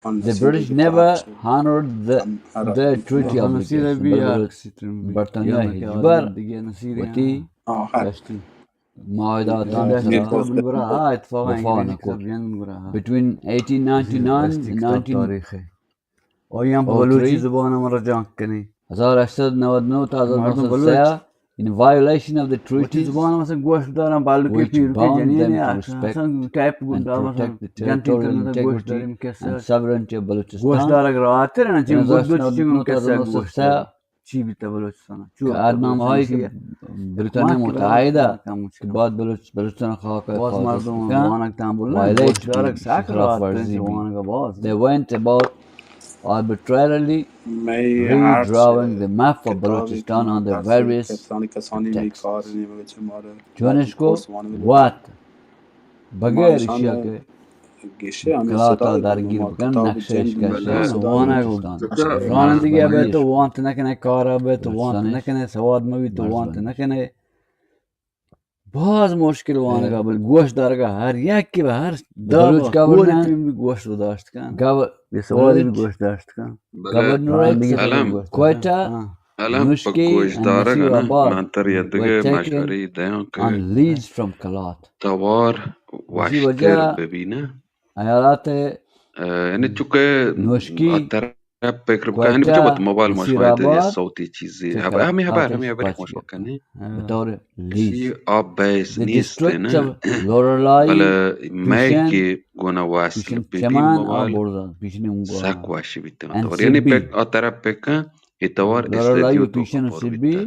The British never honored the, the treaty obligation. برطانیہ ہچبر وتی معاہداتاں سرا وفا نہ کت۔ Between eighteen ninety-nine and nineteen آئی ہم بلوچی زبان ہم رجانک کنی۔ ہزار ہشت سد نود نو تا ہزار نو سد سیاہ، in violation of the treaties which bound them to respect and protect the territorial integrity and sovereignty of Balochistan. ہزار ہشت سد نود نو تا ہزار نو سد سیاہ، چی بیتا بلوچستان؟ چو کہ آدنام ہایی کہ بریطانیہ متحدہ کہ بعد بلوچ-، بلوچستان خاک باز مردم وانگ تاں بولن، وائلیٹ گوشدارگ سک خلاف راحت ورزی بی۔ وانگ باز۔ They went about arbitrarily redrawing the map of Balochistan on the various texts. چونش کو وات بغیر ایشیا کہ کلاتا درگیر بکن، نقشہ اش کشی، وانگ رانندگی ابے تو وانت نہ کنے، کار ابے تو وانت نہ کنے، سواد مبی تو وانت نہ کنے۔ باز مشکل وانگا، بل گوش دارگا ہر یک کہ ہر دابا بلوچ گورنمنٹ بھی گوش داشت کن۔ گو-، بے سوادی بھی گوش داشت کن۔ گورنریٹ الم کوئٹہ، الم پہ نوشکی گوش and دارگ نصیر نا، آباد من تر یدگہ were taken مشورہ دیاں کہ on lease from کلات۔ توار وشتر ببینہ۔ ایالات، یعنی چونکہ نوشکی، تر پکر بکن، ہنی بچہ وت موبائل ماش مایت، یہ صوتی چیزی۔ ہمیں ہبر، ہمیں ہبر ماش بکنے۔ بطور لیز۔ آ بیس نیست نا۔ بلے میں کہ گونا واسل پیشن ببی چمن موبائل۔ سک واشی بیتے۔ یعنی پک، آ طرف پکن، یہ توار لورلائی و پیشن و سبی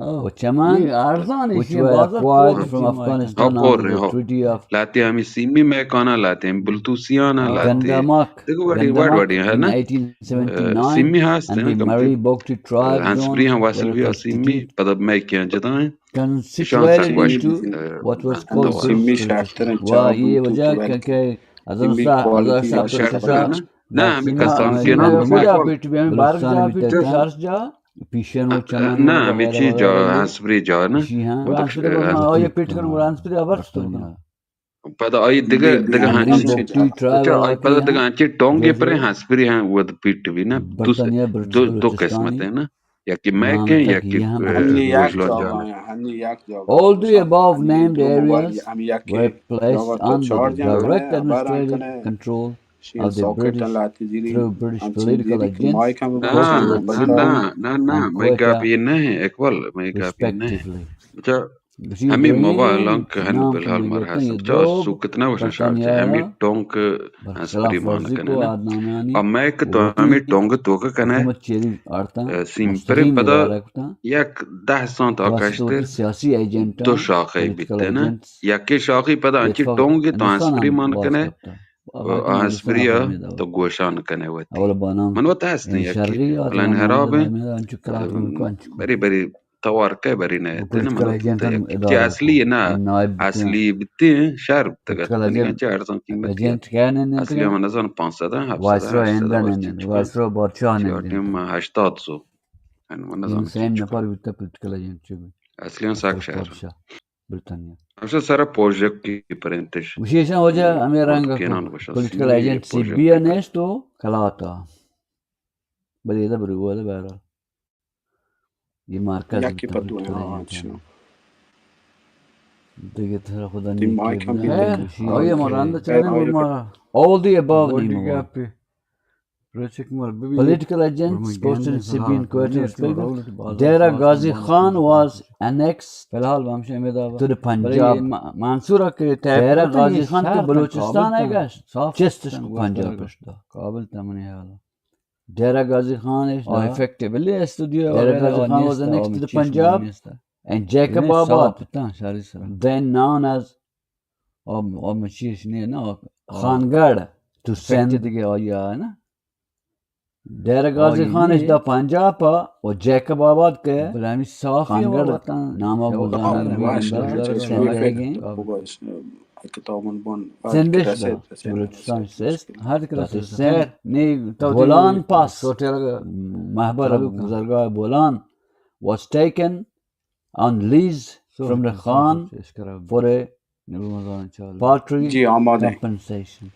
و چمن، which were acquired from Afghanistan under the Treaty of لہتے ہمیں سیمی میکانا، لہتے ہمیں بلوتوسیانا، لہتے دگہ وڑی، وڑ وڑی ہے نا۔ سیمی ہست ہیں نا، کمتی۔ ہنسپری ہم واسل بیا سیمی، پدا میکیاں جدا ہیں۔ What was called سیمی شرتر ہیں، چا یہ وجہ کہ، کہ ہزار سا، ہزار سا، نا، ہمیں کسان کے نا۔ پیشن و چمن نہ، ہمے چی جا، ہنسپری جا نا۔ آئی پیٹ کن گڑا ہنسپری ابر تو۔ پدا آئی دگہ، دگہ ہنچی، پدا دگہ ہنچی ٹونگے پر ہنسپری ہاں، وہ پیٹ بھی نا۔ دو، دو قسمت ہے نا۔ یکی میک ہیں، یکی گوجلان جان۔ All the above named areas were placed under the direct administrative control of the British through British political agents. نہ، نہ، نہ، میں گپ یہ نہ ہے، اقبال، میں گپ یہ نہ ہے۔ اچھا، ہمیں موبائل انک ہن بلحال مرحصل چا سوکت نہ وشن شارچے، ہمیں ٹونک ہنسپری مان کنے نا۔ اور میں کہ تو ہمیں ٹونک توک کنے، سیم پر پدا یک دہ سانت آ کشتر دو شاخے بیتے نا۔ یکی شاخی پدا انچی ٹونگی تو ہنسپری مان کنے، ہنسپری تو گوشان کنے وتی۔ من وت ہست ہیں یکی پلان حراب ہیں۔ بری بری توار کئے بری نہ اتنے من وت۔ چی اصلی نہ، اصلی بیتے ہیں شہر تک اتنے چی ارزان قیمت۔ اصلی من نزان پانچ سد ہیں، ہفت سد ہیں، ہشت سد ہیں، ہشتاد سو۔ من نزان۔ اصلی ساک شہر۔ بریتانیا۔ ہمیشہ سر پروجیکٹ کی پرنتش۔ گوشی ایشاں وجہ ہمیں رنگ پولیٹیکل ایجنٹ سی بی ء نیست و کلاتا۔ بلے ادا برو، ادا بہرحال۔ یہ مرکز یکی پتو ہے، ہاں، اچھا۔ دیگه تر خدا نیکی بده۔ آیا ما رند چاریم ما all the above نیمه۔ Political agents posted in Sibbee and Quetta respectively. Dera Ghazi Khan was annexed to the Punjab. منصور کہ Dera Ghazi Khan کہ بلوچستان ہے گشت، چستش کو پنجاب پشت دا۔ کابل تمنی حالا۔ Dera Ghazi Khan is effectively studio Dera Ghazi Khan was annexed to the Punjab and Jacob Abad, then known as خانگڑھ تو سندھ۔ دیگه آیا نا۔ ڈیرہ غازی خان اش دا پنجاب و جیکب آباد کہ بلے ہمیں صافی خانگڑھ وطن نامہ گزان۔ سندش دا بلوچستان سیست۔ ہر کلاس سیست۔ نی بولان پاس، ہوٹل مہبر گزرگاہ Bolan was taken on lease from the Khan for a paltry compensation.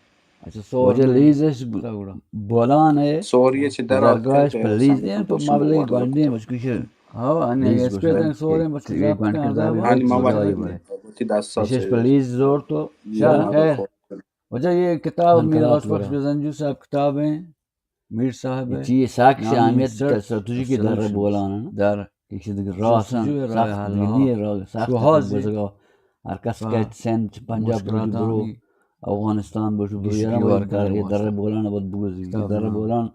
اچھا، سور وجہ نہیں۔ لیزش ب-، گڑا۔ بولان ہے۔ سوری چہ در درگاہش پر لیز، یعنی پر مبلغ گونڈیں بچکش۔ ہاں، انی لیز ایکسپیرینس گوشن۔ سوریں بچکش۔ یہ گونڈ کردار انی مبلغ۔ ایشش پر لیز زور تو۔ شاہ خیر۔ وجہ یہ کتاب میر بخش بزنجو صاحب کتاب ہیں۔ میر صاحب ہے۔ چی ساکش نامی اہمیت سرتوجی کی در بولان ہے۔ در۔ کسی دیگه راہ سن، سخت دینی راہ، سخت بزگا۔ ہر کس کہ سندھ، پنجاب بوشو برو، افغانستان بوشو برو، یار در بولان بود بگوزی۔ در بولان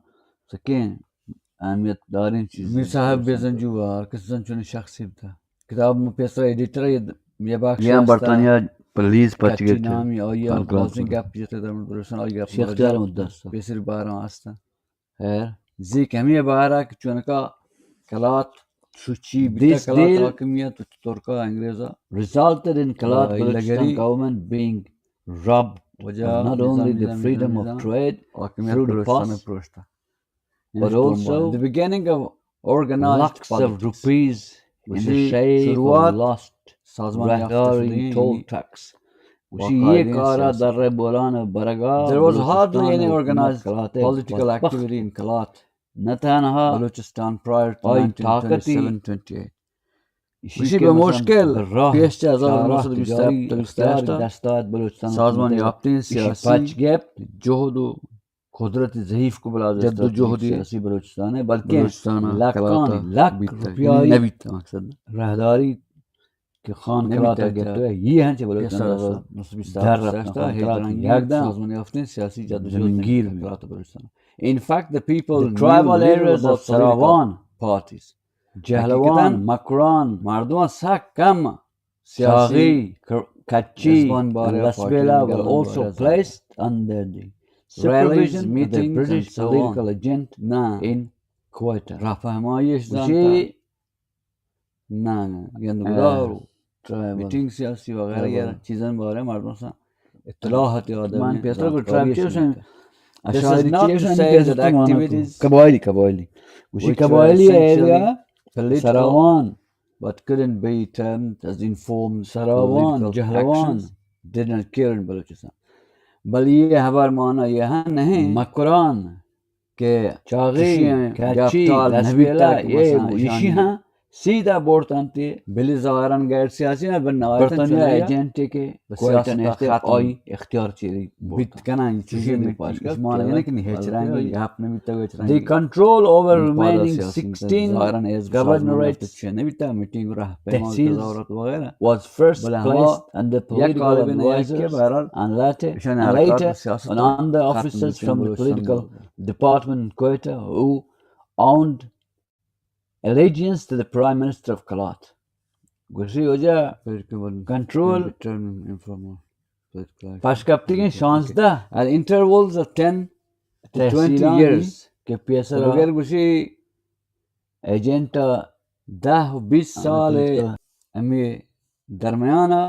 سکیں اہمیت داریں چیز۔ میر صاحب بزنجو ہر کس زن چون شخصی بتا۔ کتاب میں پیسرا ایڈیٹر یہ بخش یا برطانیہ پلیز پچ گئے تھے۔ نامی آیا کلاسنگ گپ جتے در بلوچستان آیا گپ شیخ اختیار مدت۔ پیسر بارہ ہستن۔ خیر۔ زی کمی بارہ کہ چونکا کلات سوچی بیتا، کلات حاکمیت ترکا انگریزا۔ Resulted in Kalat Balochistan government being robbed of not only the freedom of trade through the pass, but also the beginning of organized lakhs of rupees in the shape of lost راہداری، ٹول ٹیکس۔ گوشی یہ کارا در بولان برگا، there was hardly any organized political activity in Kalat. نہ تنہا Balochistan prior to آئی طاقتی، گوشی بہ مشکل پیش چہ ہزار نو سد بیست ہفت بیست ہشت سازمان یافتیں سیاسی پچ گپت، جہد و قدرت ضعیف کو بلا جد و جہد سیاسی بلوچستان ہے، بلکہ لکھان لکھ روپیائی راہداری کہ خان کلات گپتہ، یہ ہنچ بلوچستان در رفتن، خان کلات یک دن سازمان یافتیں سیاسی جد و جہد زمینگیر کلات Balochistan. In fact, the people, the tribal areas of Sarawan parties، جہلوان، مکران، مردمان سک کم سیاسی، چاغی، کچی، لسبیلا were also placed under the supervision of the British political agent in Quetta۔ راہپہمائیش زانتا۔ نہ، نہ، گندگدار و میٹنگ سیاسی وغیرہ یا چیزن بارے مردم سا اطلاعات یاد من پیسرا کو ٹرائب چیز ہیں۔ اشاری چیز ہیں کہ قبائلی، قبائلی۔ گوشی قبائلی ایریا سراوان، but couldn't be termed as informed سراوان، جہلوان، did not care in Balochistan۔ بل یہ ہبر مانا یہ نہیں۔ مکران کہ چاغی، کچی، لسبیلا، یہ ایشی ہاں سیدھا بورتنتی۔ بلی ظاہران غیر سیاسی نہ بن برطانیہ ایجنٹ کے کوئٹہ نشتے آئی اختیار چیری بیت کنن، چیزی بھی پاش کس مانا یعنی کہ نہیں ہچ رنگی، یہاں اپنے بھی تو ہچ رنگی۔ The control over remaining sixteen governorate tehsil was first placed under political advisors and later, and later on under officers from the political department in Quetta who owned allegiance to the Prime Minister of Kalat. گوشی وجہ کنٹرول پشکپتگیں شانزدہ، at intervals of ten to twenty years کہ پیسر اگر گوشی ایجنٹ دہ و بیست سال ہمیں درمیانا،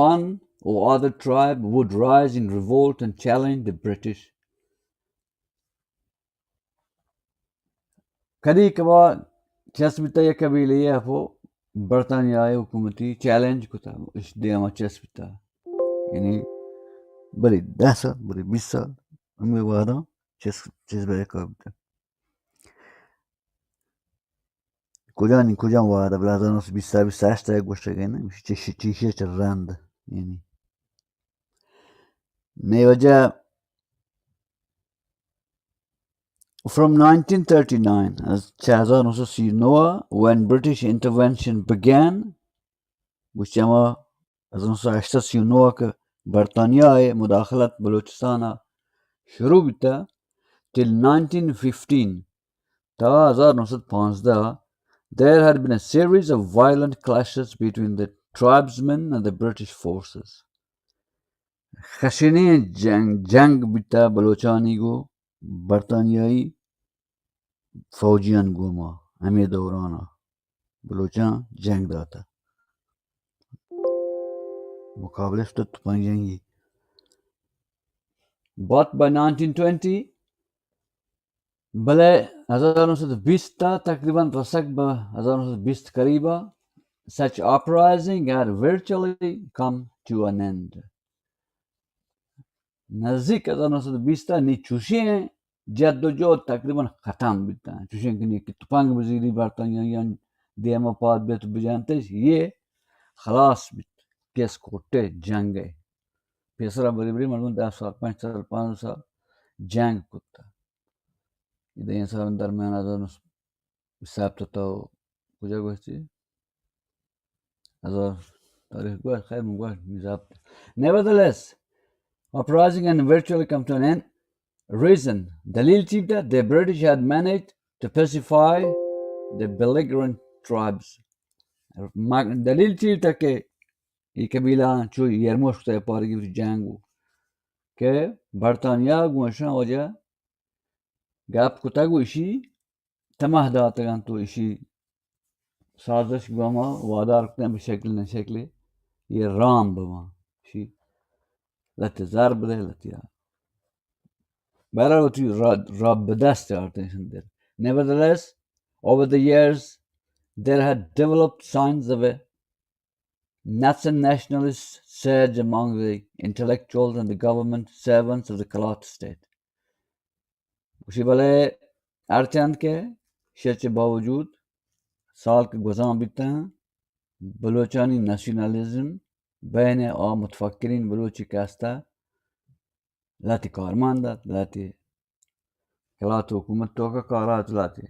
one or other tribe would rise in revolt and challenge the British. کدی کبا چست بیتا یک قبیلے ء پہ برطانیہ ء حکومتی چیلنج کتا، اش دیما چست بیتا۔ یعنی بلے دہ سال، بلے بیست سال ہمیں وہداں چست، چست بہ کار بیتا۔ کجا نی کجا وہد ء بلے ہزار نو سد بیست بیست ہشت ء گوشگ ء نہ، چیشی، چیشی چہ رند، یعنی نی وجہ from nineteen thirty-nine، از چہ ہزار نو سد سی و نو ء when British intervention began، گوشت ہما ہزار نو سد ہشت سد سی و نو ء کہ برطانیہ ء مداخلت بلوچستان ء شروع بیتا، till nineteen fifteen، تا ہزار نو سد پانزدہ، there had been a series of violent clashes between the tribesmen and the British forces. خشنیں جنگ، جنگ بیتا بلوچانی گو برطانیائی فوجیان گوما ہمیں دورانا۔ بلوچاں جنگ داتہ۔ مقابلہ شتہ تپنگ جنگی۔ But by nineteen twenty، بلے ہزار نو سد بیست تا تقریباً رسگ بہ ہزار نو سد بیست قریبا، such uprising had virtually come to an end. نزیک ہزار نو سد بیست ءَ نی چوشیں جد و جہد تقریباً ختم بیتاں۔ چوشیں کہ نی کہ تپنگ بزیری برطانیایاں دیم ءَ پاد بیت بجنتش، یہ خلاص بیت۔ کیس کوٹے جنگ ءَ پیسرا بری بری مردم دہ سال، پنچ سال، پانچ سال جنگ کتا۔ ادا انسان درمیان ہزار نو سد بیست ءَ تو کجا گوشتی؟ ہزار تاریخ گوشت، خیر من گوشت، نی ضبط۔ Nevertheless, uprising and eventually come to an end. Reason, دلیل چی بوتا؟ The British had managed to pacify the belligerent tribes. ما-، دلیل چی بوتا کہ یہ قبیلہ چو یرموشک تا پارگی جنگ ہو کہ برطانیہ گوشاں وجہ گپ کتگ و ایشی تمہ داتگ انت و ایشی سازش گوما وادار کتن بہ شکل نہ شکلے یہ رام بباں۔ ایشی لہتے زر بدے، لہتے آ۔ بہرحال وتی را، را بہ دست آرتیں شندر۔ Nevertheless, over the years, there had developed signs of a national nationalist surge among the intellectuals and the government servants of the Kalat state. گوشی بلے ہرچند کہ شچ باوجود سال کہ گوزان بیتاں، بلوچانی نیشنلزم بین آ متفکرین بلوچی کاستا لہتی کارمند ات، لہتی کلات حکومت توکا کار ات، لہتی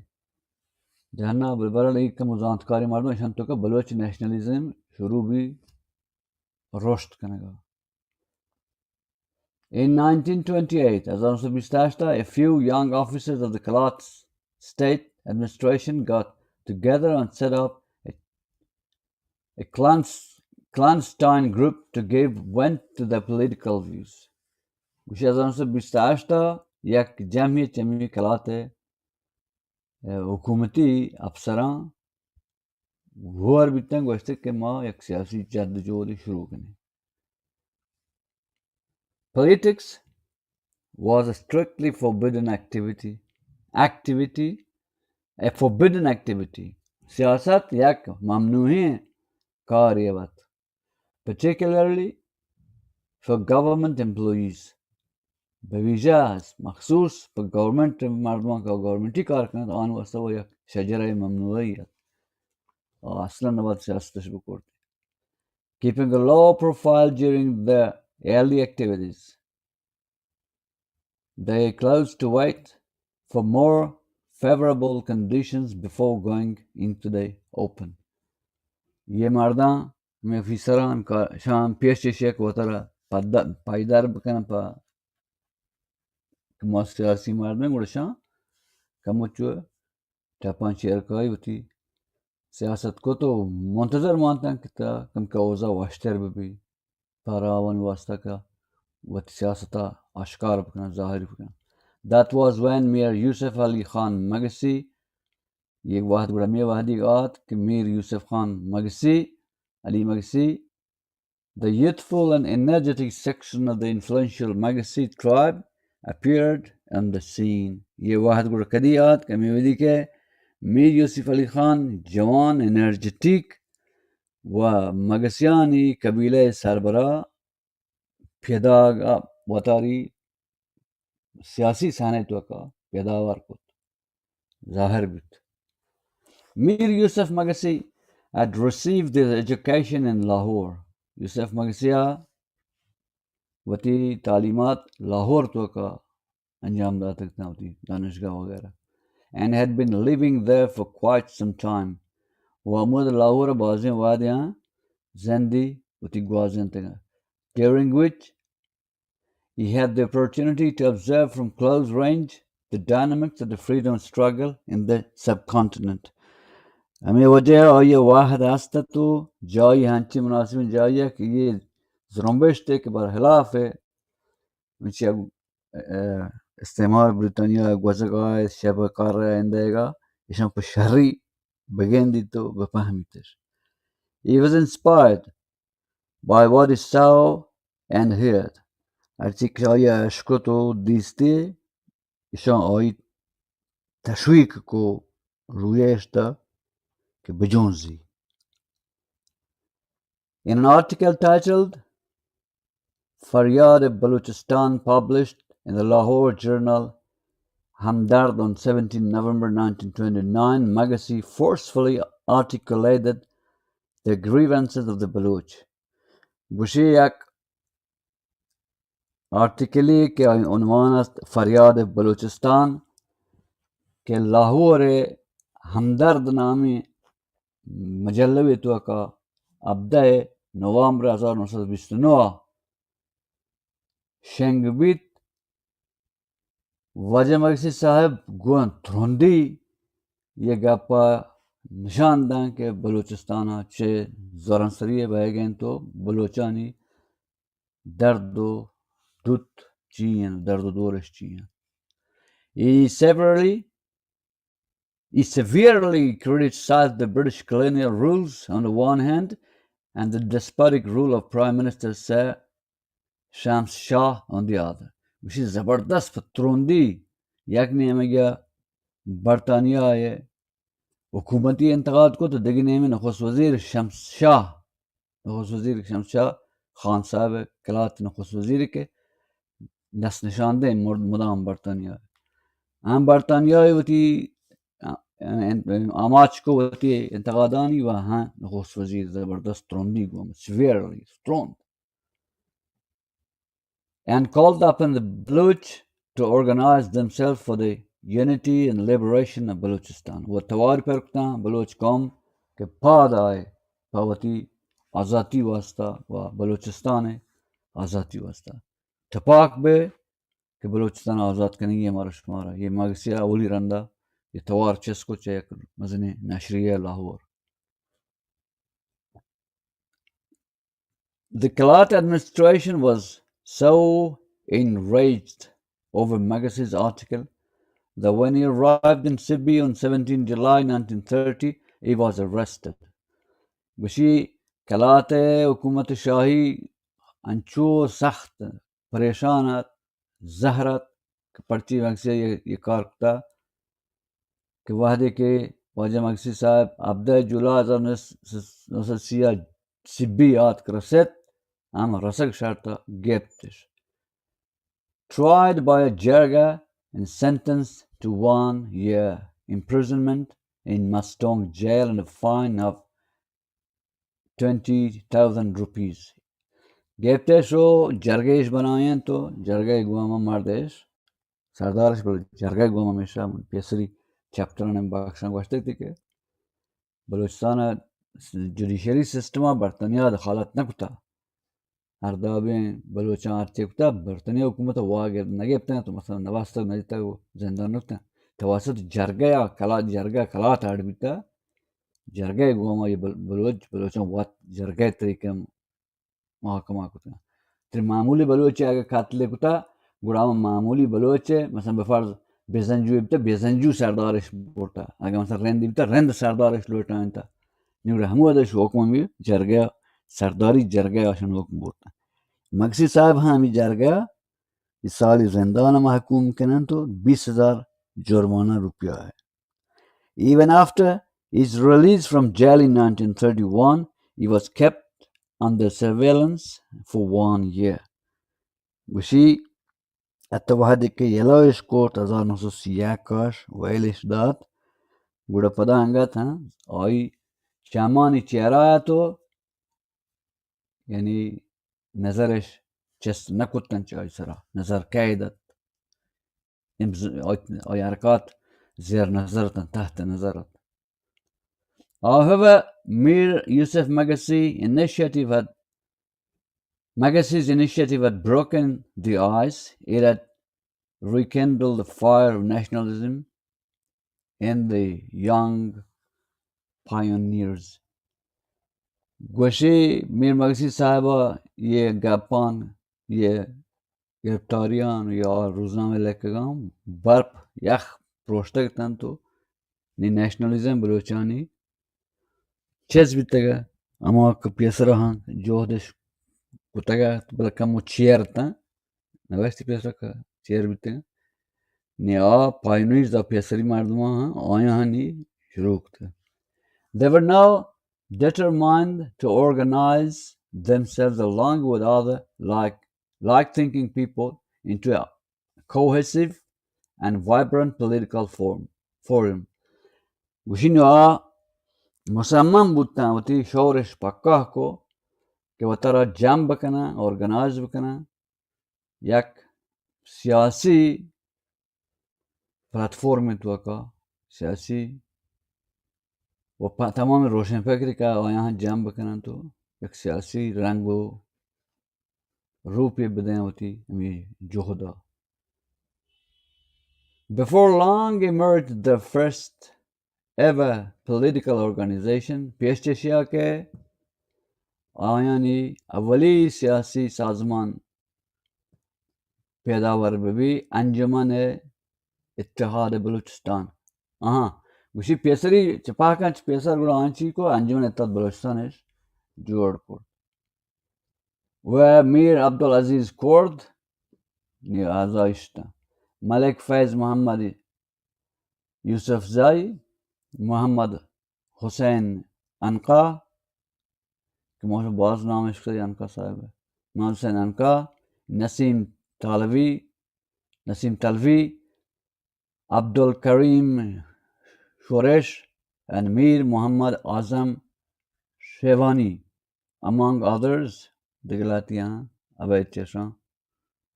جہنا بلبرل ایک کم زانتکاری مردم اشان توکا بلوچ نیشنلزم شروع بی رشد کنگا۔ In nineteen twenty-eight, ہزار نو سد بیست ہشت ءَ، a few young officers of the Kalat state administration got together and set up a, a clandest-, clandestine group to give vent to their political views. گوشی ہزار نو سد بیست ہشت ءَ یک جمعی چمی کلات ءِ، ءِ حکومتی افسراں گور بیتن، گوشتے کہ ما یک سیاسی جد و جہدی شروع کنیں۔ Politics was a strictly forbidden activity. Activity, a forbidden activity. سیاست یک ممنوعیں کارے ات، particularly for government employees. بہ ویژہ مخصوص پہ گورنمنٹ مردمان کہ گورنمنٹی کار کنت، آن واسطہ وہ یک شجرہ ممنوعی ات۔ آ اصلاً نباید سیاستش بکرتی۔ Keeping a low profile during the early activities, they chose to wait for more favorable conditions before going into the open. یہ مرداں، ہمے آفیسراں، ہم کا-، شان پیش چشے کہ وترا پد-، پائیدار بکنن پہ کہ ما سیاسی مردمیں، گڑا شان کمو چو ٹپاں چیر کائی وتی سیاست کت و منتظر مانتن کہ تا کم کہ اوضاع وشتر ببی، پہ راہوانی واسطہ کہ وتی سیاستا آشکار بکنن، ظاہر بکنن۔ That was when Mir Yusuf Ali Khan Magasi، یہ وہد گڑا ہمے وہدی آت کہ میر یوسف خان مگسی، علی Magsi, the youthful and energetic section of the influential Magasi tribe appeared on the scene. یہ وہد گڑا کدی آت کہ ہمے وہدی کہ میر یوسف علی خان جوان، انرجیٹک و مگسیانی قبیلہ سربراہ پیداگ ءَ وتاری سیاسی صحنہ ءِ توکا پیداوار کت، ظاہر بیت۔ میر یوسف Magsi had received his education in Lahore. یوسف مگسی ءَ وتی تعلیمات لاہور توکا انجام داتگ اتاں، وتی دانشگاہ وغیرہ، and had been living there for quite some time. و ہمود لاہور ءَ بازیں وہدیاں زندی وتی گوازینتگ، during which he had the opportunity to observe from close range the dynamics of the freedom struggle in the subcontinent. ہمے وجہ ءَ آئی ءَ وہد ہست ات و جائی ہنچیں مناسبیں جائی ءَ کہ یہ زرمبشت ءِ کہ برخلاف ءَ چہ، ءَ، استعمار بریٹانیا ءَ گوزگ ءَ، شپ ءَ کار ءَ اندئیگ ءَ، ایشاں پہ شری بگندیت و بپہمیتش۔ He was inspired by what he saw and heard. ہرچی کہ آئی ءَ اشکت و دیستی، ایشاں آئی تشویق کو، رویش تا کہ بجونزی۔ In an article titled Faryad of Balochistan published in the Lahore journal Hamdard on seventeenth November nineteen twenty-nine, Magasi forcefully articulated the grievances of the Baloch. گوشی یک آرتیکلی کہ آئی عنوان است فریاد بلوچستان، کہ لاہور ہمدرد نامی مجلہ توکا ہبدہ نوامبر ہزار نو سد بیست و نو شنگ بیت، واجہ مگسی صاحب گوں ترندی یہ گپا نشان داں کہ بلوچستان چہ زورانسری بہ گئے تو بلوچانی درد و دوت چی ہیں، درد و دورش چی ہیں۔ He severely He severely criticized the British colonial rules on the one hand and the despotic rule of Prime Minister Sir Shams Shah on the other. گوشی زبردست پہ ترندی یک نیمگا برطانیہ حکومتی انتقاد کو تو دگہ نیمے نخست وزیر شمس شاہ، نخست وزیر شمس شاہ خان صاحب کلات نخست وزیر کہ دست نشان دیں مرد مدام برطانیہ۔ ہم برطانیہ وتی آماچ کو وتی انتقادانی و ہاں نخست وزیر زبردست ترندی گوم، severely strong. And called upon the Baloch to organize themselves for the unity and liberation of Balochistan. و توار پر کتاں بلوچ قوم کہ پاد آئے پہ وتی آزاتی واسطہ و بلوچستان آزاتی واسطہ تپاک بے کہ بلوچستان آزاد کنگی ہمارا شمارا۔ یہ مگسی اولی رندا یہ توار چست کو چہ یک مزنیں نشریہ Lahore. The Kalat administration was so enraged over Magassi's article that when he arrived in Sibbi on seventeenth July nineteen thirty, he was arrested. گوشی کلات حکومت شاہی انچو سخت پریشان ات، زہر ات کہ پرچی مگسی یہ، یہ کار کتا کہ وہدے کہ واجہ مگسی صاحب ہبدہ جولائی ہزار نو سد سی ء سبی آتک رست، ہم رسگ شرط گپتش۔ Tried by a Jarga and sentenced to one year imprisonment in Mastong jail and a fine of twenty thousand rupees. گپتش و جرگہ اش بنائیں تو جرگہ گوما مردش سردارش بل جرگہ گوما ہمیشہ من پیسری چیپٹران بخشان گوشتے تھی کہ بلوچستان جوڈیشری سسٹم برطانیہ دخالت نہ کتا۔ ہر دابیں بلوچاں ہر چی کتا، برطانیہ حکومت وا گر نہ گپتن تو مثلاً نواستگ نہ دیتگ و زندان نہ کتن۔ تواسط جرگہ یا کلا، جرگہ کلات اڈ بیتا، جرگہ گوما یہ بل-، بلوچ، بلوچاں وت جرگہ طریقہ محاکمہ کتگ۔ ترے معمولی بلوچے اگہ قتل کتا، گڑا ہم معمولی بلوچے، مثلاً بفرض بزنجو بیتا، بزنجو سردارش برتا۔ اگہ مثلاً رندی بیتا، رند سردارش لوٹائینتا۔ نی گڑا ہمو ادش حکم بھی جرگہ، سرداری جرگہ آشان حکم برتا۔ مگسی صاحب ہم ہمی جرگہ یہ سالی زندان محکوم کنن تو بیس ہزار جرمانہ روپیہ ہے۔ Even after his release from jail in nineteen thirty-one, he was kept under surveillance for one year. گوشی حتی وہدے کہ یلہ اش کرت ہزار نو سد سی یک اش ویلش دات، گڑا پدا انگت ہاں آئی چمانی چہرہ تو یعنی نظرش چست نہ کتن چہ آئی سرا، نظر قید ات۔ امز-، آئی، آئی حرکات زیر نظر اتن، تحت نظر ات۔ However, Mir Yusuf Magasi initiative had, Magassi's initiative had broken the ice. It had rekindled the fire of nationalism in the young pioneers. گوشی میر مگسی صاحبا یہ گپان، یہ گرفتاریان یا روزنامہ لکگان برپ یخ پروشتگ تن تو نی نیشنلزم بلوچانی چیز بیتگ، ہما کہ پیسرا ہاں جہدش کتگ، بلے کمو چیر تاں، نوشتی پیسرا کہ چیر بیتگ۔ نی آ پائنیرز آ پیسری مردمان ہاں، آیاں ہاں نی شروع کتگ۔ They were now determined to organize themselves along with other like like-thinking people into a cohesive and vibrant political form, forum. گوشی نوں آ مصمم بوتاں، وتی شورش پکا کو کہ وتارا جم بکناں، آرگنائز بکناں، یک سیاسی پلاتفورم توکا، سیاسی و پہ تمام روشن فکر کہ آیاں جم بکناں تو یک سیاسی رنگ و روپے بدیں وتی ہمے جہدا. Before long emerged the first ever political organization. پیش چشیا کہ آیانی اولی سیاسی سازمان پیداور ببی، انجمن اتحاد بلوچستان. آہاں، گوشی پیسری چپاکاں چہ پیسر گڑا آنچی کو انجمن اتحاد بلوچستان اش جوڑ کرت. و میر عبدالعزیز کرد نی آزائشتاں. ملک فیض محمد یوسف زائی، محمد حسین عنقا، کہ ما باز نام اشکتہ عنقا صاحب، محمد حسین عنقا، نسیم تالوی، نسیم تلوی، عبدالکریم شورش، and میر محمد اعظم شیوانی، among others. دگہ لہتیاں ابید چشاں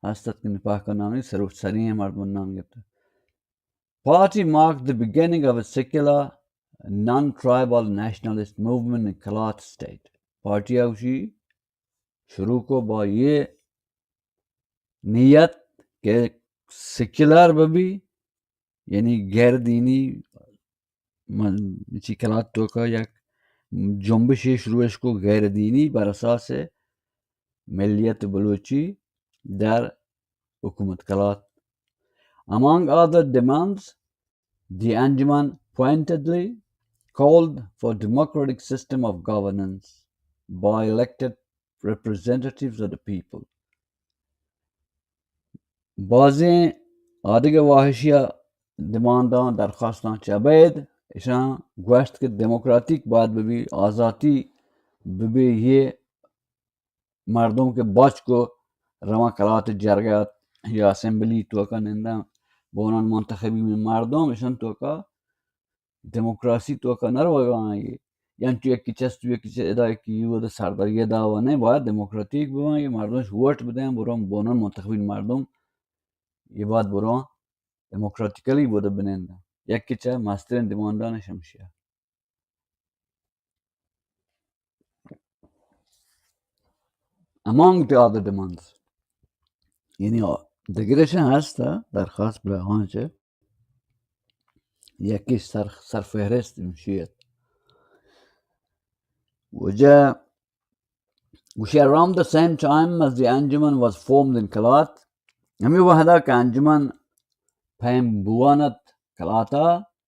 ہست ات کہ نپاہ کنامی سرو سریں مردم نام Gupta. Party marked the beginning of a secular, non-tribal nationalist movement in Kalat state. Party اوشی شروع کو با یہ نیت کہ سیکولر ببی، یعنی غیر دینی، من چی کلات توکا یک جنبشے شروعش کو غیر دینی بر اساس ملیت بلوچی در حکومت Kalat. Among other demands, the Anjuman pointedly called for democratic system of governance by elected representatives of the people. بازیں آدگہ واہشی ء ڈیمانڈاں، درخواستاں چہ ابید اشاں گوشت کہ ڈیموکراتیک باید ببی، آزاتی ببی، یہ مردم کہ بچ کو رواں کلات جرگہ ات یا اسمبلی توکا ننداں، بونان منتخبی مردم اشان توکا ڈیموکراسی توکا نہ روگا آں. یہ انچو یکی چست، یکی چست، ادا یکی یہ ودا سرداری یہ دعوا نہیں، باید ڈیموکراتیک بباں، یہ مردم ووٹ بدیں، برو بونن منتخبین مردم، یہ باید برو ڈیموکراتیکلی ودا بننداں. یکی چہ مسترین ڈیمانڈان شمشیہ. Among the other demands، یعنی دگرشن ہست درخواست براہان چہ یکی سر، سرفہرست مشیت. وجہ گوشی، around the same time as the Anjuman was formed in Kalat، ہمیں وحدہ کہ انجمن پیم بوانت کلاتا،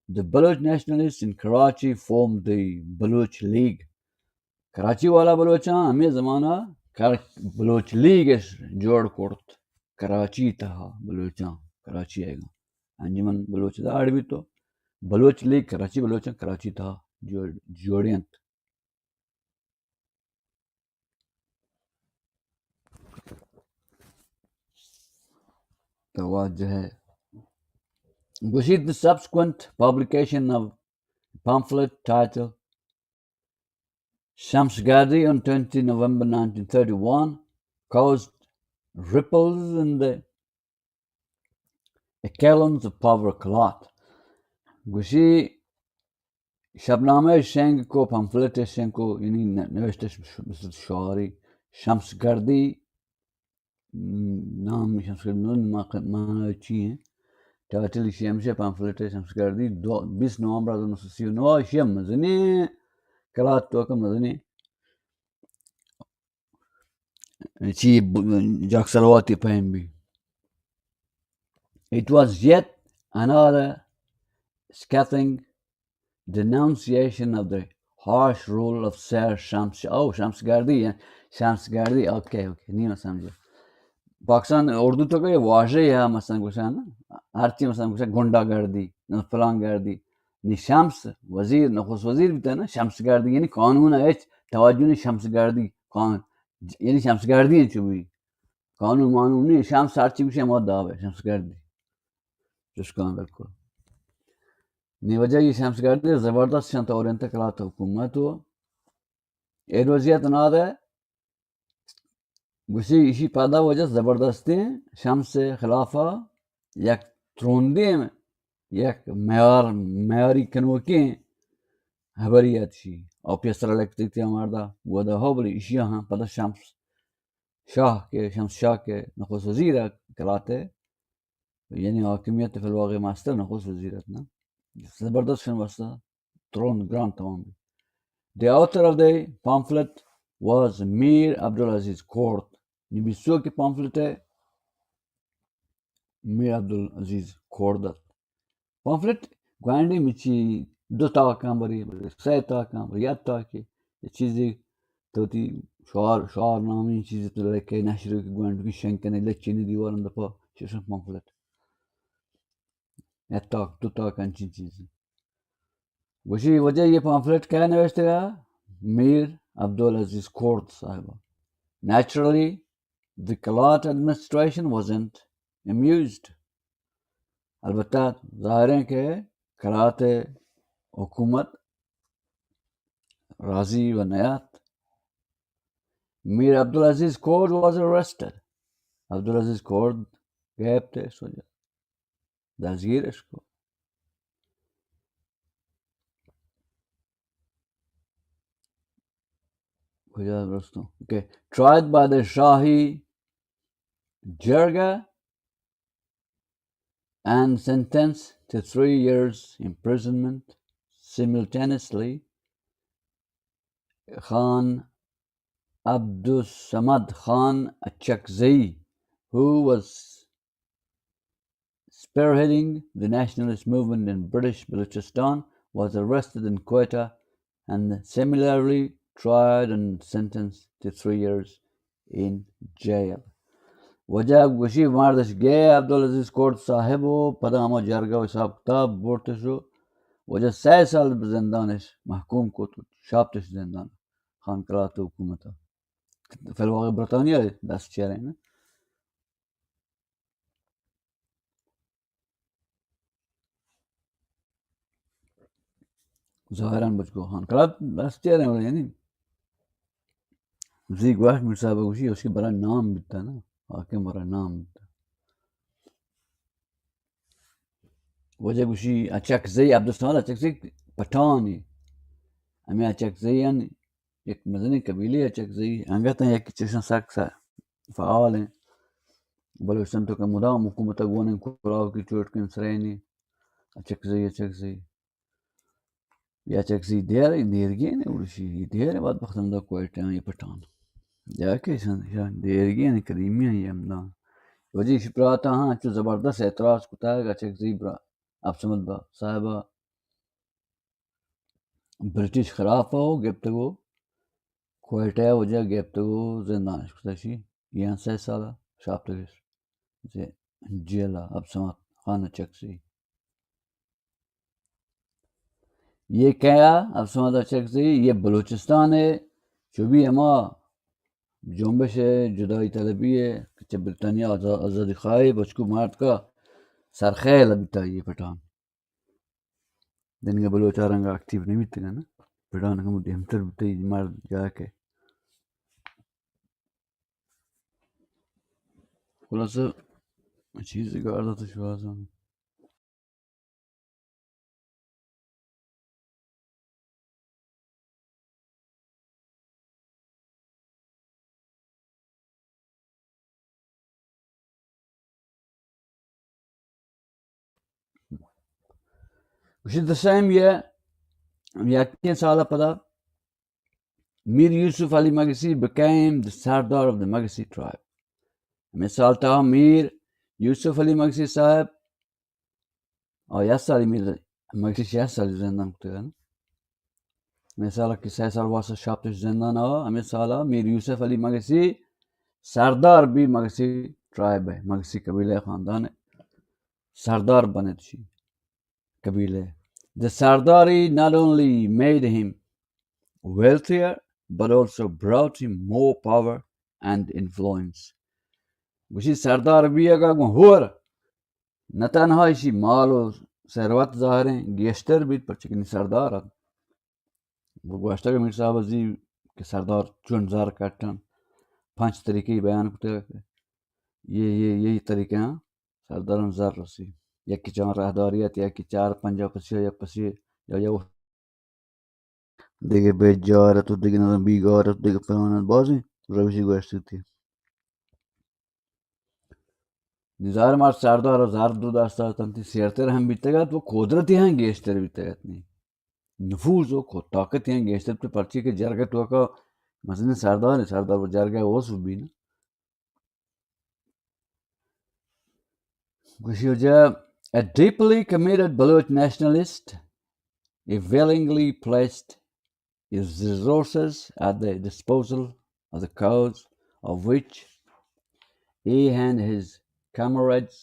the Baloch nationalists in Karachi formed the Baloch League. Karachi والا بلوچاں ہمیں زمانہ کر-، بلوچ لیگ اش جوڑ کرت. کراچی تہا بلوچاں، کراچی آئے گا انجمن بلوچ داڑ بھی تو بلوچ لیگ کراچی بلوچاں کراچی تہا جوڑ-، جوڑینت. توجہ ہے. گوشیت، the subsequent publication of pamphlet title Shamsgardi on twenty November nineteen thirty-one caused ripples in the echelons of power cloth. گوشی شبنامہ شنگ کو، پمفلٹ شنگ کو، یعنی ن-، نوشتہ ش-، ش-، شعاری شمس گردی، نام شمس گردی، نون ما-، معنی چی ہیں؟ ٹائٹل شی ہمشہ پمفلٹ شمس گردی، دو، بیست نومبر ہزار نو سد سی و نو، شی ہم مزنی کلات توکا مزنی چی ب-، جاک سلواتی پہم be. It was yet another scathing denunciation of the harsh rule of Sir Shams. او، شمس گردی، ہاں. شمس گردی، اوکے، اوکے، نی من سمجھا. پاکستان اردو توکا یہ واژہ ہے، مثلاً گوشن، ہر چی مثلاً گوشن گنڈا گردی، نہ فلان گردی. نی شمس وزیر، نخست وزیر بیتا نا، شمس گردی، یعنی قانون ہے، ہچ توجہ نہیں شمس گردی، قانون، یعنی شمس گردی ہیں چوبی. قانون مانون نی، شمس ہرچی گوشی ہما داب ء، شمس گردی. چشکاں بالکل. نی وجہ یہ شمس گردی زبردست شنت اورینت کلات حکومت و اے وضعیت نادے گوشی ایشی پدا وجہ زبردستیں شمس خلافا یک ترندیں، یک میار، میاری کنوکیں ہبری ات شی. او پیسر الیکٹریک تیا ماردا گودا ہو بلی ایشی ہاں پدا شمس شاہ کے، شمس شاہ کے نخست وزیر کلاتے، یعنی حاکمیت فی الواقع ماسٹر نخست وزیر ات نا. زبردست شن واسطہ ترند گران تمام بی. The author of the pamphlet was Mir Abdulaziz Kord. نبیسو کے پامفلٹ ہے میر عبدالعزیز کورد ات. پامفلٹ گوانڈی مچی دو تاکاں بری، سہ تاکاں بری، یک تاکے، یہ چیزی تو تی شعار، شعار نامی چیزی تو لکھے نشر کی گوانڈ کی شنکنے لچینی دیوارن دپا چشن پامفلٹ. یک تاک، دو تاک انچین چیزی. گوشی وجہ یہ پامفلٹ کیا نوشتگا؟ میر عبدالعزیز کورد صاحبہ. Naturally, the Kalat administration wasn't amused. البتہ ظاہر ہے کہ کلات حکومت راضی و نیات. Mir Abdulaziz Kord was arrested. Abdul Aziz کورد گرفت سوجا دزگیرش کو. کجا درستوں؟ Okay. Tried by the Shahi Jirga and sentenced to three years imprisonment. Simultaneously, Khan Abdussamad Khan Achakzai, who was spearheading the nationalist movement in British Balochistan, was arrested in Quetta and similarly tried and sentenced to three years in jail. وجہ گوشی مردش گئے عبدالعزیز کورد صاحب و پدا ہما جرگہ و حساب کتاب برتش و وجہ سہ سال بہ زندانش محکوم کت، شاپتش زندان خان کلات حکومت. فی الواقع برطانیہ دست چیرے نا. ظاہراً بچکو خان کلات دست چیرے، یعنی زی گوشت میر صاحب گوشی، اس کی برا نام بیتا نا، حاکم برا نام بیتا. وجہ گوشی اچکزئی، عبدالصمد اچکزئی پٹھانی، ہمیں اچکزئی یک مزنیں قبیلے اچکزئی، انگت یک چشن سک س-، فعال ہیں. بلوچستان تو کہ مدام حکومت گون ہیں، کلاو کی چوٹ کن سرینی، اچکزئی، اچکزئی. یا چکزئی دیر، دیرگین اڑشی، دیر بعد بختم دا کوئٹہ ہیں یہ پٹھان. جا کہ شان، شان دیرگین قدیمی ہیں یہ ہمدا. وجہ شپراتا ہاں، چو زبردست اعتراض کتا ہے، اچکزئی برا، عبدالصمد با، صاحبہ، برٹش خلاف ہو گپتگو، کوئٹہ وجہ گپتگو، زندان کتا شی، یہ سہ سالہ شاپتگش. جیلا عبدالصمد خان اچکزئی. یہ کیا عبدالصمد اچکزئی؟ یہ بلوچستان ہے، چو بھی ہما جنبش ہے، جدائی طلبی ہے، کہ چہ برطانیہ آزا-، آزادی خواہی بچکو مارت کا سرخیل بیتا یہ پٹھان. دنگا بلوچ آ رنگا ایکٹیو نہیں بیتگا نا، پٹھان کم دیمتر بیتا یہ مرد جا کے. خلاصہ چیز گاردا تو شوازم. گوشی the same year، یکیں سال پدا میر یوسف علی Magsi became the Sardar of the Magasi tribe. ہمیں سال تہا میر یوسف علی مگسی صاحب، آ، یک سالی میر مگسی شش سالی زندان کتگ نا. ہمیں سال کہ سہ سال واسطہ شاپتش زندان آ، ہمیں سالا میر یوسف علی مگسی سردار بی، مگسی ٹرائب ہے، مگسی قبیلہ خاندان ہے، سردار بنت شی قبیلہ. The Sardari not only made him wealthier, but also brought him more power and influence. گوشی سردار بیگا گوں ہور، نہ تنہا ایشی مال و ثروت ظاہریں گیشتر بیت، پرچہ کہ نی سردار ات۔ گوشتگ میر صاحب زی کہ سردار چون زر کٹن، پنچ طریقے بیان کتگ۔ یہ، یہ، یہی طریقے ہیں سرداران زر رسی۔ یکی چان راہداری ات، یکی چار پنجاہ پسی، یا پسی، یا، یا دگہ بیجار ات و دگہ نظام بیگار ات، دگہ پلان ات، بازیں روشی گوشتی تھی۔ نظار مار سردار و زر دو دست اتنتی، سیرتر ہم بیتگ ات و قدرتی ہم گیشتر بیتگ ات نی۔ نفوذ و خود طاقتی ہم گیشتر بیتگ، پرچی کہ جرگہ توکا مثلاً سردار، سردار و جرگہ اوس بی نا۔ گوشی جا، a deeply committed Baloch nationalist, he willingly placed his resources at the disposal of the cause of which he and his comrades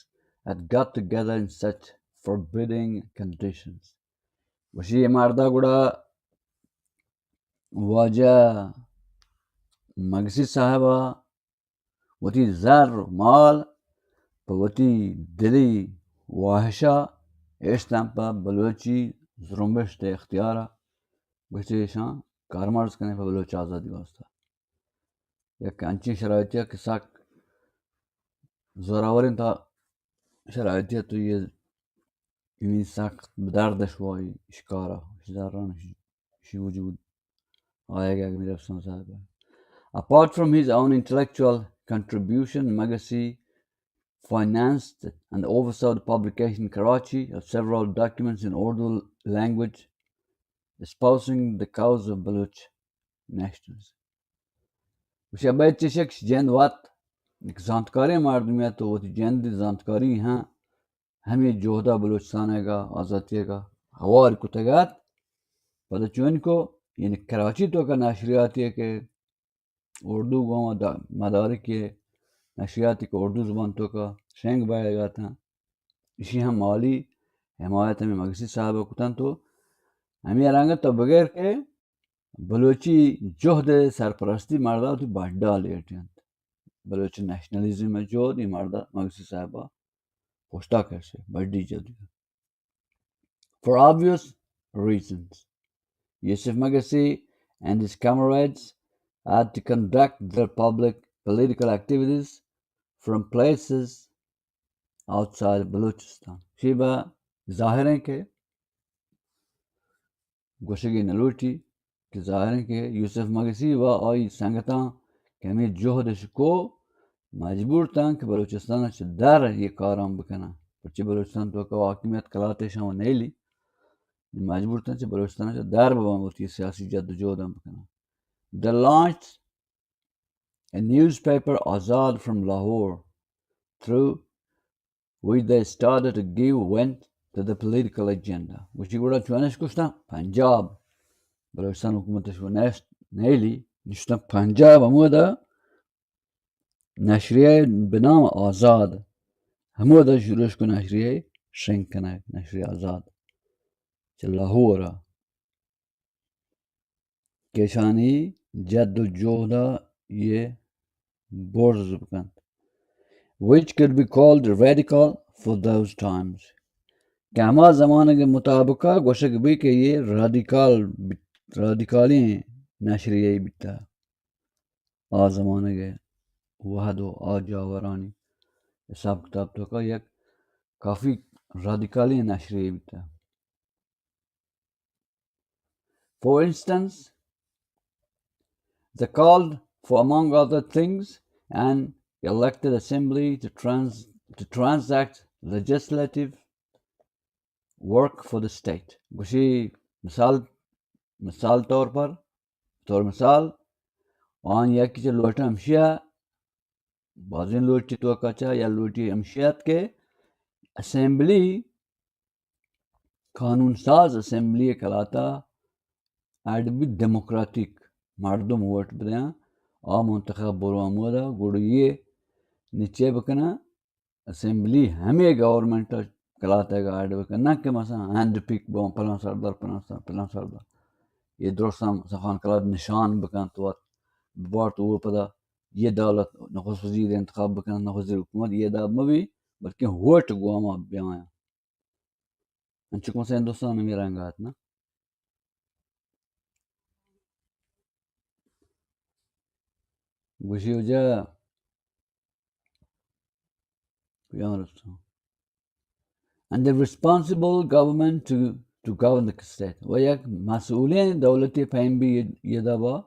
had got together in such forbidding conditions. گوشی یہ مردا گڑا واجہ مگسی صاحبہ وتی زر و مال پہ وتی دلی واہشا اشتن پہ بلوچی زرمبشت اختیارا، گوشتی ایشاں کارمرز کنیں پہ بلوچ آزادی واسطہ۔ یک انچیں شرائطی کہ سک زوراوریں تا شرائطی تو یہ یعنی سخت بدردش وائی شکارا، شداران شی وجود آیگ ءَ میر افسانہ صاحب ءَ۔ Apart from his own intellectual contribution, Magasi financed and oversaw the publication in Karachi of several documents in Urdu language espousing the cause of Baloch nationalism. گوشی ابید چشک جند وت یک زانتکاریں مردمی ات و وتی جند زانتکاری ہاں ہمے جہدا بلوچستان ءَ آزاتی ءَ ہوار کتگ ات۔ پدا چون کو یعنی کراچی توکا نشریاتی کہ اردو گوں مدارکی نشریاتی کہ اردو زبان توکا شنگ بایگ اتاں، ایشی ہم مالی حمایت ہمیں مگسی صاحب کتن۔ تو ہمیں رنگ تو بغیر کہ بلوچی جہد سرپرستی مردا وتی بڈا لیٹ انت۔ بلوچ نیشنلزم جہد ای مردا مگسی صاحبا پشتا کشے بڈی جدی۔ For obvious reasons, Yusuf Magasi and his comrades had to conduct their public political activities from places outside Balochistan. شی با ظاہر ہیں کہ گوشگی نلوٹی کہ ظاہر ہیں کہ یوسف مگسی و آئی سنگتاں کہ ہمیں جہدش کو مجبور تاں کہ بلوچستان چہ در یہ کاراں بکناں، پرچہ بلوچستان توکا حاکمیت کلاتشاں و نیلی، مجبور تاں چہ بلوچستان چہ در بباں وتی سیاسی جد و جہداں بکناں۔ They launched a newspaper Azad from Lahore, through which they started to give vent to the political agenda. گوشی گڑا چونش کشتاں پنجاب، بلوچستان حکومتش و نیست نیلی، نشتاں پنجاب ہمودا نشریہ بہ نام آزاد، ہمودا شروع کو نشریہ شنگ کنگ، نشریہ آزاد چہ لاہور ءَ۔ کہ اشانی جد و جہد ءَ یہ برز بکنت، which could be called radical for those times، کہ ہما زمانگ مطابقہ گوشگ بی کہ یہ رادیکال، رادیکالیں نشریہ بیتا۔ آ زمانگ وہد و آ جاورانی حساب کتاب توکا یک کافی رادیکالیں نشریہ بیتا۔ For instance, they called for, among other things, an elected assembly to trans-, to transact legislative work for the state. گوشی مثال، مثال طور پر، طور مثال، آن یکی چہ لوٹاں ہمشیا، بازیں لوٹی توکا چا یا لوٹی ہمشی ات کہ اسمبلی، قانون ساز اسمبلی کلاتا اڈ بی ڈیموکریٹک، مردم ووٹ بدیاں، آ منتخب برو ہمودا، گڑا یہ نچے بکناں، اسمبلی ہمے گورنمنٹ کلاتا اڈ بکن، نہ کہ مثلاً ہینڈ پک بوں، پلان سردار، پلان سردار، پلان سردار۔ یہ درستاں صفان کلات نشان بکن تو بارت وہ پدا یہ دولت نخست وزیر انتخاب بکنن، نخست وزیر حکومت یہ داب مبی، بلکہ ووٹ گواما بیایا۔ انچو کہ مثلاً ہندوستان ہمیں رنگ آت نا۔ گوشی وجہ کجام رستوں؟ And the responsible government to, to govern the state. و یک مسئولیں دولتی پیم بی یہ دابا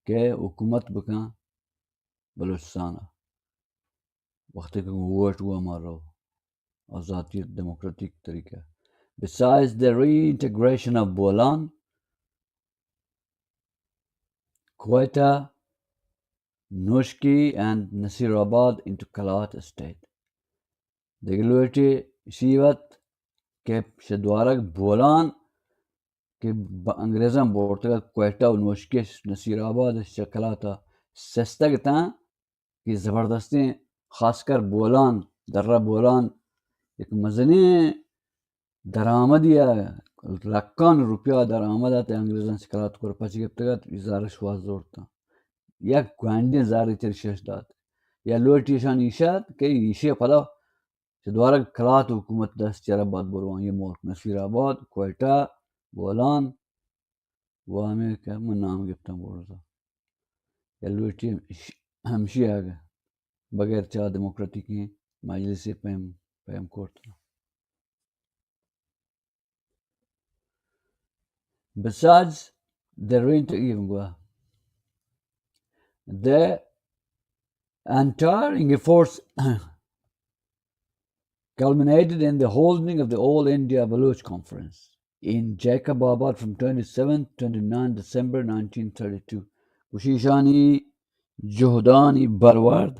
کہ حکومت بکن بلوچستان۔ وقتی کہ ووٹ گواما رو، آزادی، ڈیموکریٹک طریقہ۔ Besides the reintegration of Bolan, Quetta, Noshki and Nasirabad into Kalat state. دگہ لوٹی شیوت کہ شہ دوارگ بولان کہ انگریزاں بورتگ ات، کوئٹہ و نوشکی، نصیر آباد، شہ کلات ء سستگ اتاں کہ زبردستیں، خاص کر بولان، درہ بولان یک مزنیں درآمدی ء، لکان روپیہ درآمد ات، انگریزاں شہ کلات کور پچ گپتگ ات، زارش واز زورتاں۔ یک گوانڈیں زاری چر شش دات۔ یا لوٹی ایشان ایشات کہ ایشی پدا چہ دوارگ کلات حکومت دست چر بات برواں یہ ملک، نصیر آباد، کوئٹہ، بولان، و ہمے کہ من نام گپتاں بورزا۔ یا لوٹی ہمش-، ہمشی آگہ بغیر چا ڈیموکریٹکیں مجلس پیم، پیم کرت۔ Besides the rent, even Goa, the entire force culminated in the holding of the All India Baloch Conference in Jacob Abad from twenty-seventh, twenty-ninth December nineteen thirty-two. گوشی ایشانی جہدانی برورد،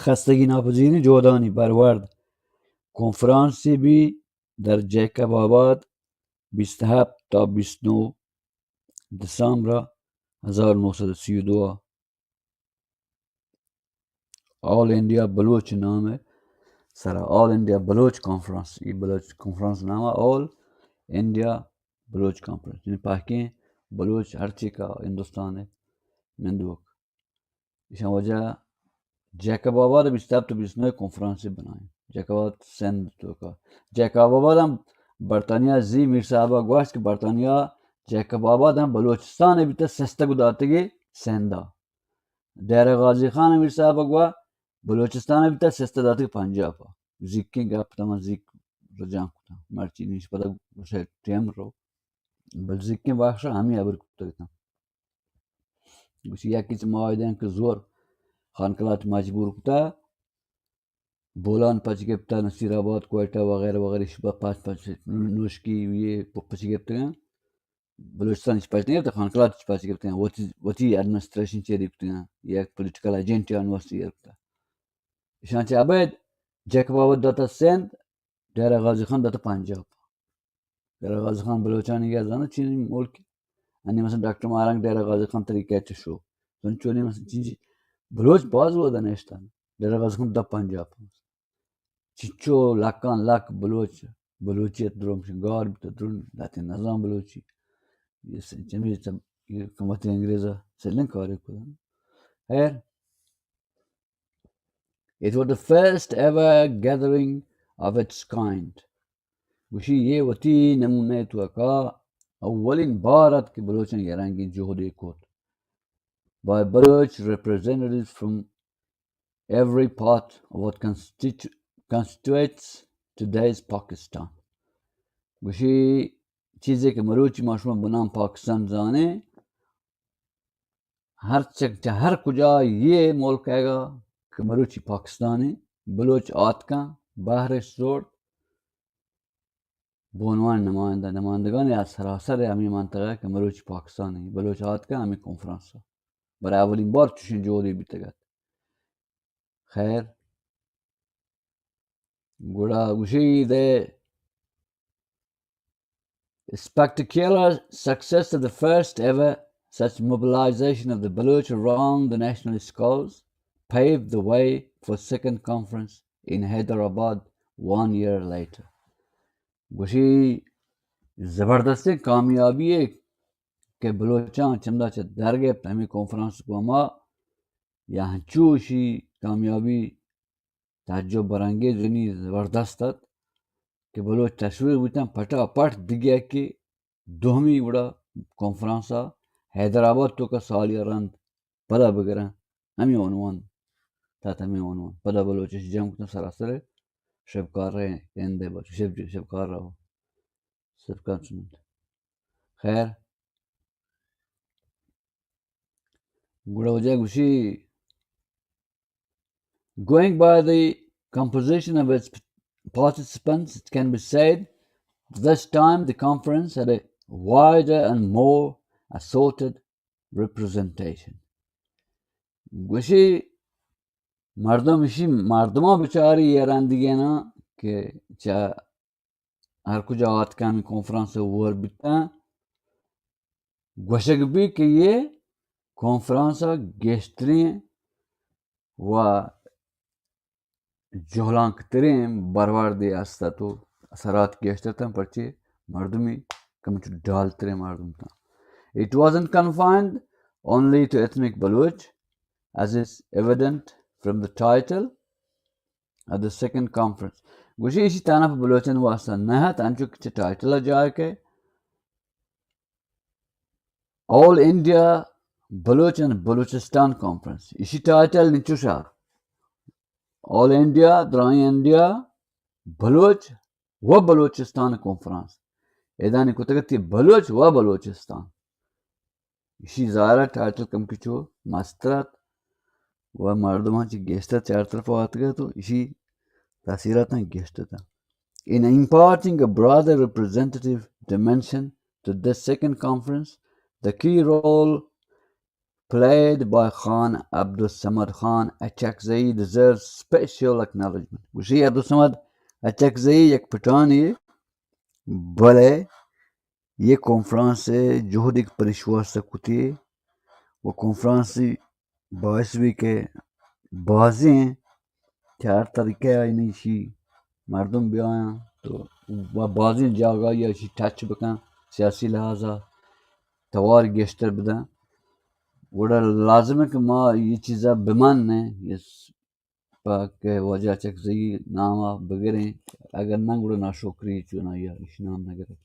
خستگی ناپذیریں جہدانی برورد، کنفرانسی بی در جیکب آباد بیست و ہفت تا بیست و نو دسامبر ہزار نو سد و سی و دو۔ آل انڈیا بلوچ نام ء سرا، آل انڈیا بلوچ کانفرنس، یہ بلوچ کانفرنس نام ء آل انڈیا بلوچ کانفرنس، یعنی پاکیں بلوچ ہرچی کا ہندوستان ء نندوک۔ ایشاں وجہ جیکب آباد بیست و ہفت و بیست و نو کنفرانس بنائیں۔ جیکب آباد سندھ تو کا۔ جیکب آباد ہم برطانیہ زی میر صاحبہ گوشت کہ برطانیہ جیکب آباد ہم بلوچستان بیتا سستگ داتگی سندھا۔ ڈیرہ غازی خان میر صاحبہ گوا بلوچستان بیتا سستگ داتگی پنجاب۔ زیکیں گپ تما زیک رجان کتا۔ مرچی نیش پدا گوشے ٹیم رو۔ بل زیکیں بخشا ہمی ابر کتا۔ گوشی یکی چہ معاہدہ کہ زور خان کلات مجبور کتا، بولان پچ گپتا، نصیر آباد، کوئٹہ وغیرہ وغیرہ، شبہ پچ پچ نوشکی یہ پچ گپتگاں۔ بلوچستان چہ پچ نہیں گپتا، خان کلات چہ پچ گپتگاں۔ وتی، وتی ایڈمنسٹریشن چیری کتگاں، یک پولیٹیکل ایجنٹ آن واسطے ایر کتا۔ ایشاں چہ ابید جیکب آباد داتا سندھ، ڈیرہ غازی خان داتا پنجاب۔ ڈیرہ غازی خان بلوچانی گیا زانو چین ملک۔ انی مثلا ڈاکٹر مارنگ ڈیرہ غازی خان طریقہ چہ شو۔ زن چونی مثلا چین چی بلوچ باز ودا نشتن۔ ڈیرہ غازی خان دا پنجاب۔ چچو لکان لک بلوچ، بلوچیت درم شنگار بیتا درن، لاتین نظام بلوچی۔ یہ س-، چمی چم-، یہ حکومت انگریزا سلن کاری کدن۔ خیر، It was the first ever gathering of its kind. گوشی یہ وتی نمونہ توکا اولین بار ات کہ بلوچاں یہ رنگیں جہدے کت۔ By Baloch representatives from every part of what constitu-, constitutes today's Pakistan. گوشی چیزے کہ مروچی ما شما بنام پاکستان زانیں، ہر چک چہ ہر کجا یہ ملک ہے گا کہ مروچی پاکستانی بلوچ آتکاں، بہرش زورت، بونوان نمائندہ، نمائندگانی از سراسر ہمیں منطقہ کہ مروچی پاکستانی بلوچ آتکاں ہمیں کانفرنس۔ برای اولین بار چوشیں جہدے بیتگ ات۔ خیر، گڑا گوشی، the spectacular success of the first ever such mobilization of the Baloch around the nationalist cause paved the way for second conference in Hyderabad one year later. گوشی زبردستیں کامیابی ہے کہ بلوچاں چمدا چہ در گپت ہمیں کانفرنس کو ہما یا ہنچو اشی کامیابی تعجب برانگیز یعنی زبردست ات کہ بلوچ تشویق بوتن، پٹا پٹ دگہ کہ دومی گڑا کانفرنس ء حیدرآباد توکا سالی ء رند پدا بگرن، ہمے عنوان، تحت ہمے عنوان پدا بلوچ اش جمع کتن، سراسر شبکار رہے، ہند ء بلوچ شب، شبکار رہو، سب کانسوننٹ۔ خیر، گڑا وجہ گوشی، going by the composition of its participants, it can be said this time the conference had a wider and more assorted representation. گوشی، مردم اشی، مردماں بچاری یہ رندگینا کہ چہ ہر کجا آتکہ ہمے کانفرنس ء ہور بیتاں، گوشگ بی کہ یہ کانفرنس ء گیشتریں و جہلانک تریں بروردے است ات و اثرات گیشتر اتاں، پرچے مردمی کمچو ڈال تریں مردم اتاں۔ It wasn't confined only to ethnic Baloch, as is evident from the title of the second conference. گوشی ایشی تانا پہ بلوچن واسطہ نہ ات، انچو کہ چہ ٹائٹل ء جاہ کہ All India Baloch and Balochistan Conference. ایشی ٹائٹل نچوشا، آل انڈیا، درائیں انڈیا، بلوچ و بلوچستان کانفرنس۔ ایدانی کتگتی بلوچ و بلوچستان۔ ایشی ظاہر ء ٹائٹل کم کچو مسترات و مردماں چی گیشتر چار طرف آتگ ات و ایشی تاثیراتاں گیشتر اتاں۔ In imparting a broader representative dimension to this second conference, the key role played by Khan Abdul Samad Khan Achakzai deserves special acknowledgement. گوشی عبدالصمد اچکزئی یک پٹانی بلے یہ کانفرنس ء جہد ایک پرش واسطہ کتی و کانفرنس باعث بھی کہ بازیں چار طریقہ آئی نیشی مردم بیایاں تو و بازیں جاگہ یا شی ٹچ بکن، سیاسی لحاظ ء توار گیشتر بدن۔ گڑا لازم ہے کہ ما یہ چیزا بمانیں، یہ پہ کہ واجہ چکزئی نام ء بگریں، اگر نہ گڑا ناشکری چون آئی ء ایش نام نہ گرے۔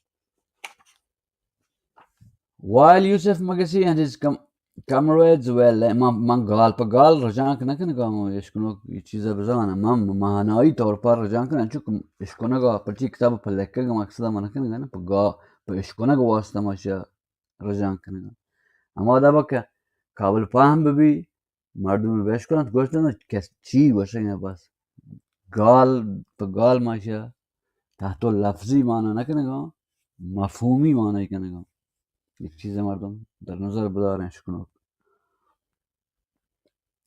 While Yusuf Magasi and his com-, comrades were le-، من، من گال پہ گال رجانک نہ کنگا، من اشکنوک یہ چیزا بزاناں، من مہنائی طور پر رجانک کناں، چونکہ اشکنگا پرچی کتاب پہ لکھگ مقصد من کنگا نا، پہ گا-، پہ اشکنگ واسطہ ما شا رجانک کنگا۔ ہما دابا کہ قابل پہم ببی، مردم بہ اشکنت گوشتن کہ چی گوشگ ء بس۔ گال پہ گال ما ایشی ء تحت لفظی معنی نہ کنگا، مفہومی معنی کنگا۔ یک چیز مردم در نظر بداریں اشکنوک۔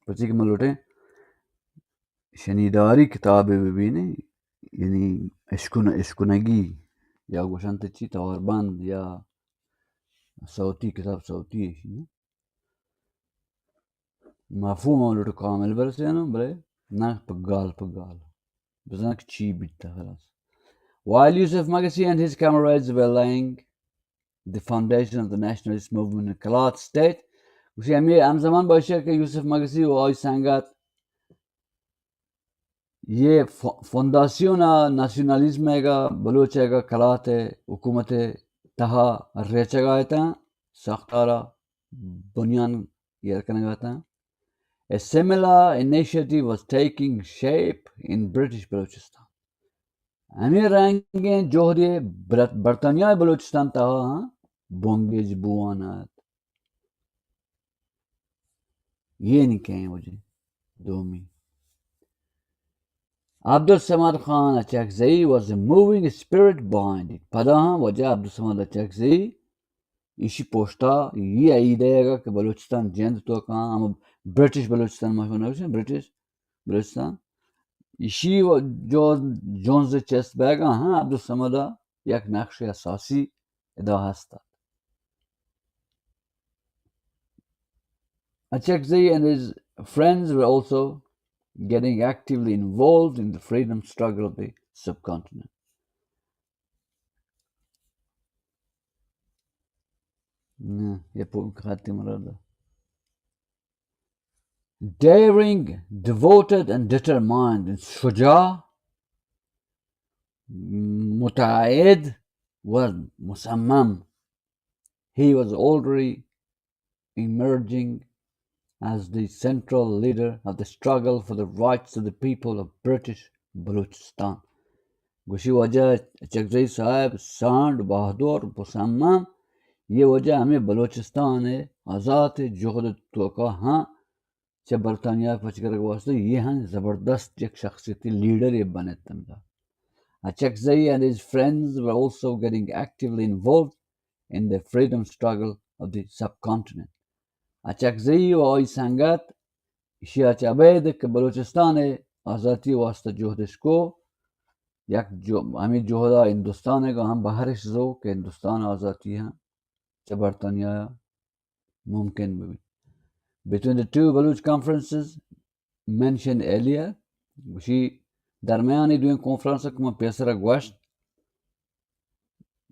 پرچی کہ من لوٹیں شنیداری کتابے ببینیں، یعنی اشکن-، اشکنگی یا گوشنت چی تواربند یا صوتی کتاب صوتی ایشی نا۔ مفہوم ء لوٹ کامل برسیناں، بلے نہ پہ گال پہ گال۔ بزاں کہ چی بیتا خلاص۔ While Yusuf Magasi and his comrades were laying the foundation of the nationalist movement in Kalat state، گوشی ہمیں ہمزمان باشی کہ یوسف مگسی و آئی سنگت یہ ف-، فونداسیون ء ناسیونالیزم ء گا بلوچ ء گا کلات ء حکومت ء تہا ریچگ ء اتاں، ساختار ء بنیان ایر کنگ ء اتاں۔ A similar initiative was taking shape in British Balochistan. ہمیں رنگیں جہدے برت-، برطانیہ بلوچستان تہا ہاں بنگیج بوان ات۔ یہ نی کہیں وجہ دومی۔ عبدالصمد خان Achakzai was a moving spirit behind it. پدا ہاں وجہ عبدالصمد اچکزئی ایشی پوشتا یہ عید ہے گا کہ بلوچستان جند تو کہاں ہم برٹش بلوچستان ما شما نوشن برٹش بلوچستان ایشی و جو جونز چست بیگا ہاں عبدالصمد یک نقش اساسی ادا ہستا۔ Achakzai and his friends were also getting actively involved in the freedom struggle of the subcontinent. نہ، یہ پو-، خاطی مراد ہے۔ Daring, devoted and determined, شجاع، متعهد و مصمم. He was already emerging as the central leader of the struggle for the rights of the people of British Balochistan. گوشی واجہ اچکزئی صاحب سانڈ، بہادر، مصمم، یہ واجہ ہمیں بلوچستان آزات جہد توکا ہاں چہ برطانیہ پچ گرگ واسطہ یہ ہم زبردست یک شخصیتی لیڈر یہ بنت تمدا. Achakzai and his friends were also getting actively involved in the freedom struggle of the subcontinent. Achakzai و آئی سنگت ایشی ءَ چہ ابید کہ بلوچستان ءِ آزاتی ءِ واستہ جہدش کو، یک جو-، ہمے جہد ءَ ہندوستان ءَ گوں ہم بہرش زو کہ ہندوستان ءِ آزاتی ہم چہ برطانیہ ءَ ممکن بہ بیت. Between the two Baloch conferences mentioned earlier، گوشی درمیانی دوئیں کانفرنس کہ من پیسر ءَ گوشت،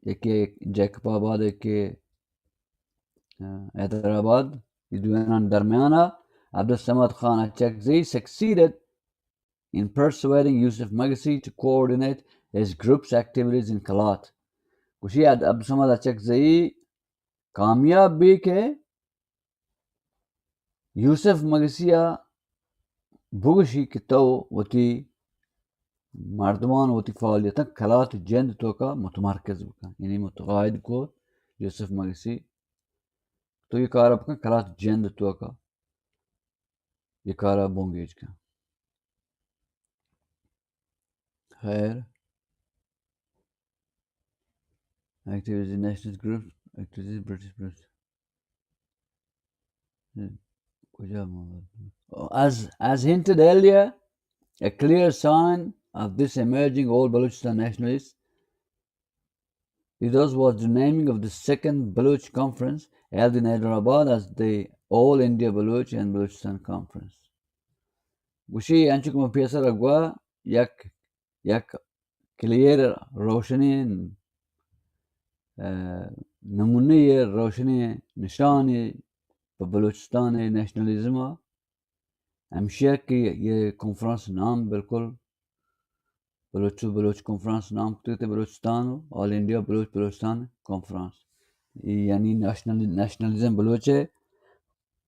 یکے جیکب آباد، یکے، آ، حیدرآباد، یہ دوئینان درمیانا عبدالصمد خان Achakzai succeeded in persuading Yusuf Magasi to coordinate his group's activities in Kalat. گوشی عبد-، عبدالصمد اچکزئی کامیاب بی کہ یوسف مگسی ءَ بگوشی کہ تو وتی مردمان، وتی فعالیتاں کلات جند توکا متمرکز بکن، یعنی متقاعد کو یوسف مگسی، تو یہ کار بکن کلات جند توکا یہ کار بنگیج کن. خیر، activities in nationalist groups, activities British British. As, as hinted earlier, a clear sign of this emerging all Balochistan nationalist ethos was the naming of the second Baloch conference held in Hyderabad as the All India Baloch and Balochistan Conference. گوشی انچو کہ من پیسر گوا یک، یک کلیئر روشنیں، آ، نمونہ روشنیں نشانے پہ بلوچستان نیشنلزم ءَ ہمشی ءَ کہ یہ کانفرنس نام بالکل بلوچ، بلوچ کانفرنس نام کتگ ات، بلوچستان و آل انڈیا بلوچ بلوچستان کانفرنس. یعنی نیشنل، نیشنلزم بلوچ ءِ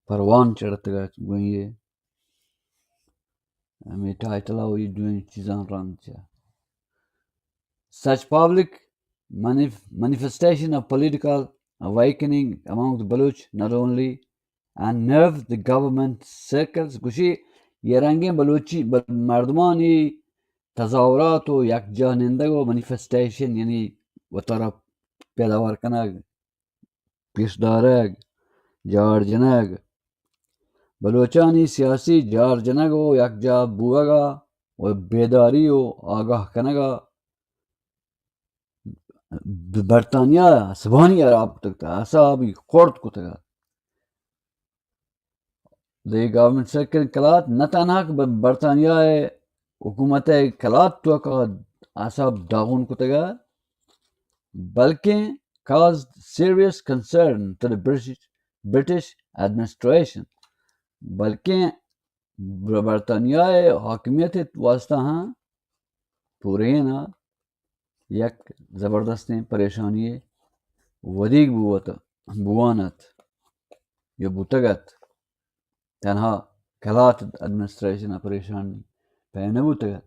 پروان چڑتگ ات گوں یہ ہمے ٹائٹل ءَ و یہ دوئیں چیزاں رند چہ. Such public manif-, manifestation of political awakening among the Baloch not only unnerved the government circles، گوشی یہ رنگیں بلوچی بل-، مردمانی تظاہرات و یکجاہ نندگ و مانیفسٹیشن، یعنی وتارا پیداوار کنگ، پیش دارگ، جار جنگ، بلوچانی سیاسی جار جنگ و یکجاہ بوگ ءَ و بیداری و آگاہ کنگ ءَ برطانیہ ءَ عصبانی حراب کتگ ات، اعصابی خرد کتگ ات. دی گورنمنٹ سرکل کلات نہ تنہا کہ بر-، برطانیہ ءِ حکومت ءِ کلات توکا اعصاب داغون کتگ ات، بلکیں caused serious concern to the British, British administration، بلکیں بر-، برطانیہ ءِ حاکمیت ءِ واستہ ہم پورین ءَ یک زبردستیں پریشانی ودیگ بوت، بوان ات یا بوتگ ات. تنہا کلات ایڈمنسٹریشن ءَ پریشانی پہ نہ بوتگ ات.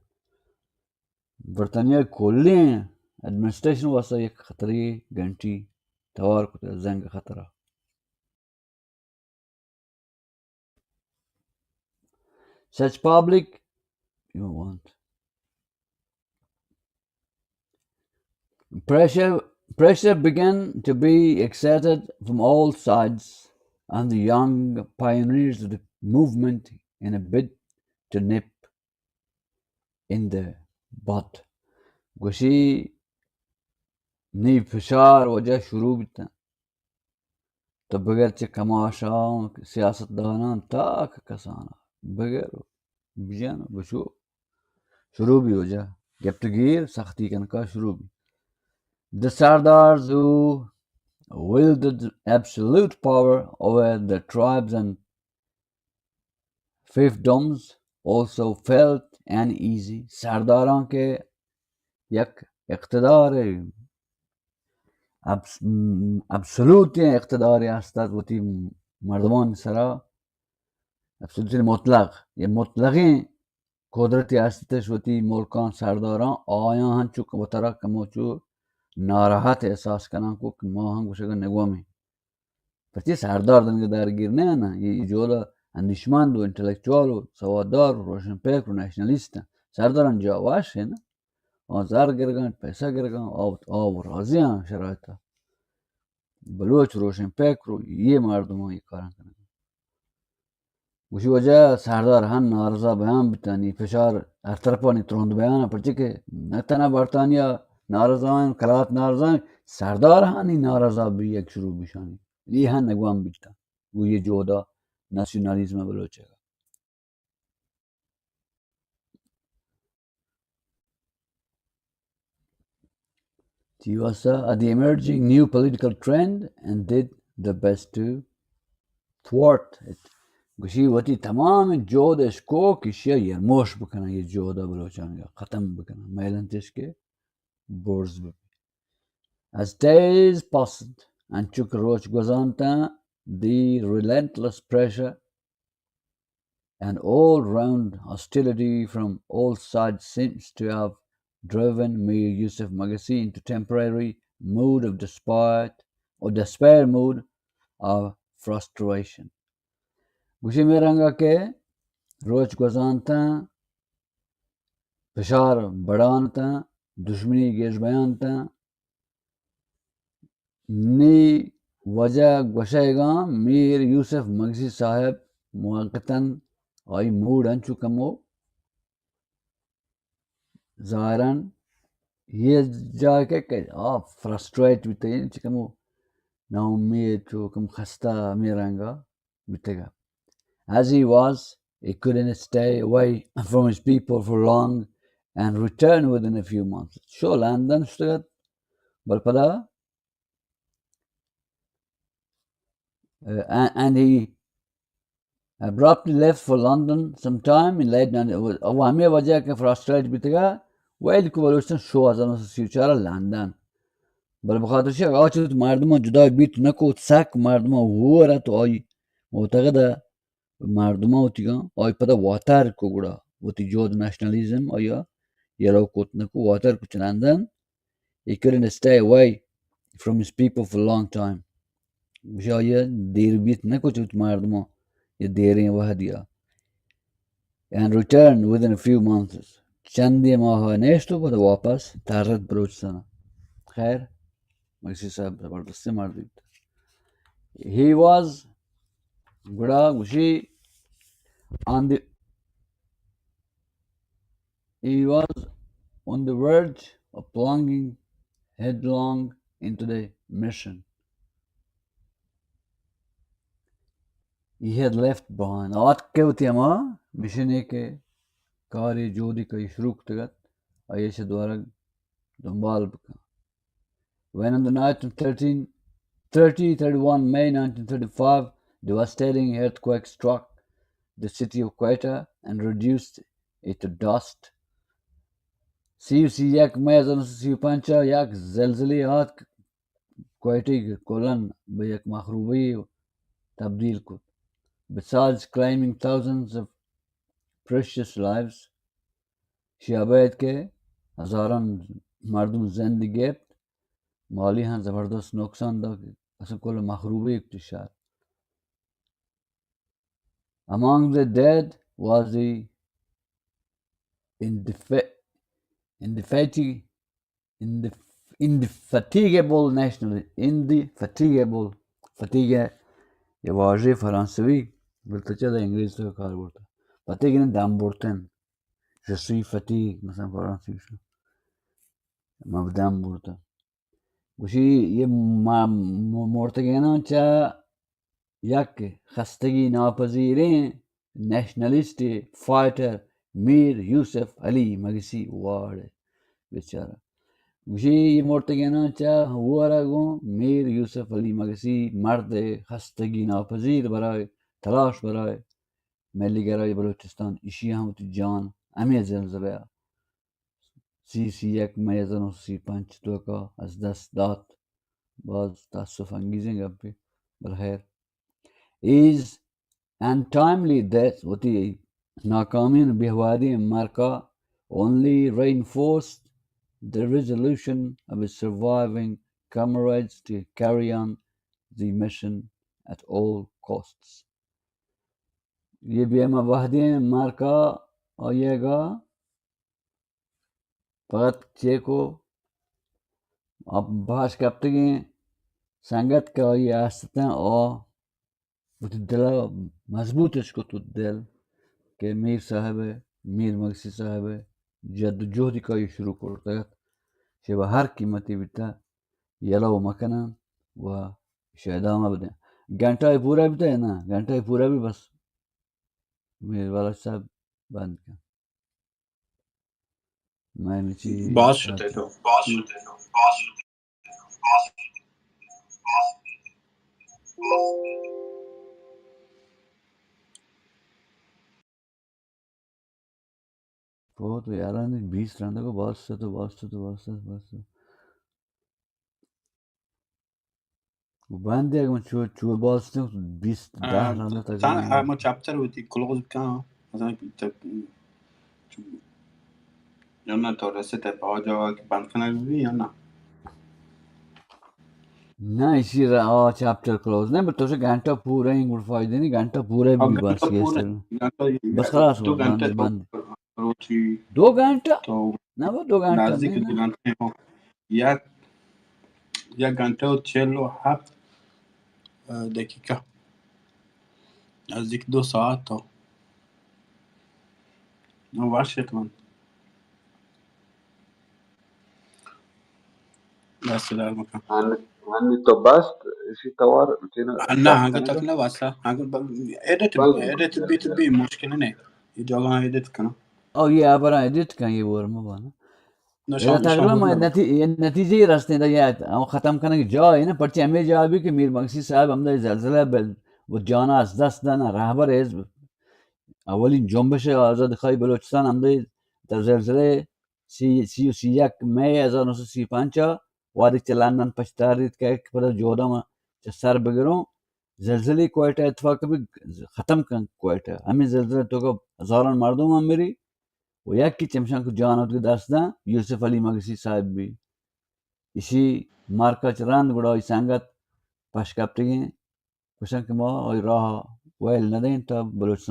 برطانیہ کلیں ایڈمنسٹریشن واسطہ یک خطرے گھنٹی توار کتگ، زنگ خطرہ. Such public, you want. Pressure, pressure began to be exerted from all sides on the young pioneers of the movement in a bid to nip in the bud. گوشی نی فشار وجہ شروع بیتن. تو بگر چہ کماشاں، سیاستداناں تاک کساناں بگر بجن بچو شروع بی وجہ گپتگیر سختی کنکا شروع be. The Sardars who wielded absolute power over the tribes and Fiefdoms also felt uneasy. سرداراں کہ یک اقتدار ابس-، ابسولوتیں اقتدارے ہست ات وتی مردمان سرا، ابسولوتیں مطلق، یہ مطلقیں قدرتے ہست اتش وتی ملکاں سرداراں، آیاں ہم چو وترا کمو چو ناراحت احساس کناں کو کہ ما ہم گوشگا نگومیں۔ پرچے سردار دنگہ درگیر نہ اناں، یہ جودا اندیشمند و انٹلیکچوال و سواددار و روشن فکر و نیشنلیست انت۔ سرداراں جا وش انت، آ زر گرگاں، پیسہ گرگاں، آ، آ و راضی آں شرائطا۔ بلوچ روشن فکر و یہ مردماں یہ کاراں کنگ۔ گوشی وجہ سردار ہن نارضا بیان بیتانی، فشار ہر طرفانی ترند بیان، پرچے کہ نہ تنہا برطانیہ نارضا ہیں، کلات نارضا ہیں، سردار ہانی نارضا بی یک شروع بیشانی۔ یہ ہن نگوان بیتا۔ گو یہ جودا ناسیونالیزم بلوچ ہے۔ He was, uh, at the emerging new political trend and did the best to thwart it. گوشی وتی تمام جہد اش کو کہ شیا یرموش بکنن، یہ جہد بلوچان ختم بکنن۔ میلنتش کہ برز ببی۔ As days passed، انچو کہ روچ گوزانتاں، the relentless pressure and all-round hostility from all sides seems to have driven Mir Yusuf Magasi into temporary mood of despite or despair mood of frustration. گوشی می رنگا کہ روچ گوزانتاں، پشار بڑانتاں، دشمنی گیش بیانتاں، نی وجہ گوشئیگاں میر یوسف مگسی صاحب موقتاً آئی موڈ انچو کمو ظاہراً یہ جا کہ کہ آ فرسٹریٹ بیتگ، چہ کمو ناامید، چو کم خستہ ہمے رنگا بیتگ۔ As he was, he couldn't stay away from his people for long and returned within a few months. شو لندن شتگ ات، بل پدا، uh, and, and he abruptly left for London sometime in late nineteen، او ہمے وجہ کہ فرسٹریٹ بیتگا، ویل کو بلوچستان شو ہزار نو سد سی و چار لندن۔ بل بخاطر شی آ چہ مردمان جدا بیت نکوت، سک مردمان ہور ات، آئی معتقد مردمان وتیگاں، آئی پدا واتر کو گڑا وتی جہد نیشنلزم آیا یلو کت نکو، واتر کو چہ London. He couldn't stay away from his people for a long time. گوشی آئی دیر بیت نکو چہ وتی مردمان یہ دیریں وہدیا۔ And returned within a few months. چندی ماہ نیشت و پدا واپس ترت بلوچستان۔ خیر، مگسی صاحب زبردستیں مردے بیت۔ He was، گڑا گوشی، on the He was on the verge of plunging headlong into the mission he had left behind. آتک وتی ہما مشنے کہ کارے جہدے کہ شروع کتگ ات، آئی ءَ چہ دورگ دنبال بکن۔ When on the night of thirteen, thirty, thirty-one May nineteen thirty-five, devastating earthquake struck the city of Quetta and reduced it to dust. سی و سی یک مئی ہزار نو سد سی و پنچ ءَ یک زلزلے آتک، کوئٹہ کلاً بہ یک مخروبے تبدیل کت۔ Besides claiming thousands of precious lives، شی ابید کہ ہزاراں مردم زند گپت، مالی ہم زبردست نقصان دات، اصلاً کل مخروبے کت شہر۔ Among the dead was the indefa-, indefati-, indef-, indefatigable national, indefatigable، فتیگ یہ واژہ فرانسوی، بلتہ چہ انگریز تو کار برتا۔ فتیگ یعنی دم برتن۔ Je suis fatigué، مثلاً فرانسوی شو، ما دم برتا۔ گوشی یہ ما-، م-، مرتگیناں چہ یک خستگی ناپذیریں نیشنلسٹ فائٹر میر یوسف علی مگسی وارڈ بیچارہ۔ گوشی یہ مرتگیناں چہ ہورا گوں میر یوسف علی مگسی مرد خستگی ناپذیر برائے تلاش برائے ملی گرای بلوچستان، ایشی ہم وتی جان ہمے زلزلہ سی، سی یک مئی ہزار نو سد سی پنچ توکا از دست دات. باز تاسف انگیزیں گپے، بل خیر. His untimely death, وتی ناکامیں و بیوہدیں مرکا, only reinforced the resolution of his surviving comrades to carry on the mission at all costs. یہ بے ما وہدیں مرکا آئیگا فقط چیکو باش کپتگیں سنگت کہ آئی آستن، آ وتی دل ء مضبوط اش کت، وتی دل کہ میر صاحب ء، میر مگسی صاحب ء جد و جہدی کہ آئی شروع کرتگ ات، چہ بہ ہر قیمتی بیتہ یلو مکنن و ایشی ادامہ بدن. گھنٹہ پورا بیتہ یا نہ؟ گھنٹہ پورا بی بس میر والا صاحب بند کن. من چی باز شتے تو، باز شتے تو، باز شتے تو، باز شتے تو. تو تو یاران بیست رنده کو باز شتے تو، باز شتے تو، باز شتے تو، باز شتے تو. بندے اگہ من چو، چو باز تو بیست، دہ آ، رنده تک تاں، آ، ما چیپٹر وتی کلوز کن، مثلاً، چ-، چ-، یا نہ تو رسیت پہ آ جاگہ کہ بند کنگ بی یا نہ؟ نہ، اسی را آ چیپٹر کلوز نہ، بس تو سے گھنٹہ پورا ہی گڑ فائدہ نہیں، گھنٹہ پورا آ، بی گھنٹہ بس یہ پورا، سر. گھنٹہ، بس خلاص دو ہوا، گھنٹہ بند، تو بند. روچی دو گھنٹہ؟ تو نہ، وہ دو گھنٹہ نزدیک نہیں، دو نہ. گھنٹہ ہو. یک، یک گھنٹہ و چل و ہفت، اه، دقیقہ. نزدیک دو ساعت ہو. نو وش ات من. دست در مکن. ہن-، ہنی تو بست، اسی توار تینا نہ، ہنگا تک نہ واسطہ. ہنگا ب-، ایڈٹ، بلے ایڈٹ بیت بی مشکل نہیں. یہ جگہ ایڈٹ کنو. او، یہ آبرا ایڈٹ کن، یہ ور مبانا. نشان، ادا نشان تقریباً ما نہ. نتی-، یہ نتیجہ ہی رستے دا، یہ ہم ختم کنگ جا ہے نا، پرچہ ہمیں جا بھی کہ میر مگسی صاحب ہم دا زلزلہ بل-، وہ جانا از دست دانا رہبر حزب. اولین جنبش آزاد خواہی بلوچستان ہم دا زلزلہ سی، سی و سی یک مئی ہزار نو سد سی پنچ ء وہدے چہ لندن پشت داریت کہ پدا جہداں چہ سر بگروں، زلزلے کوئٹہ اتفاق بی، ختم کن کوئٹہ. ہمے زلزلہ توکا ہزاران مردم ہم مری و یکی چمشان کہ جان اتک دست داں یوسف علی مگسی صاحب بی. ایشی مارکا چہ رند گڑا ای سنگت پش کپتگیں، گوشن کہ ما آئی راہ ویل ندیں تا بلوچستان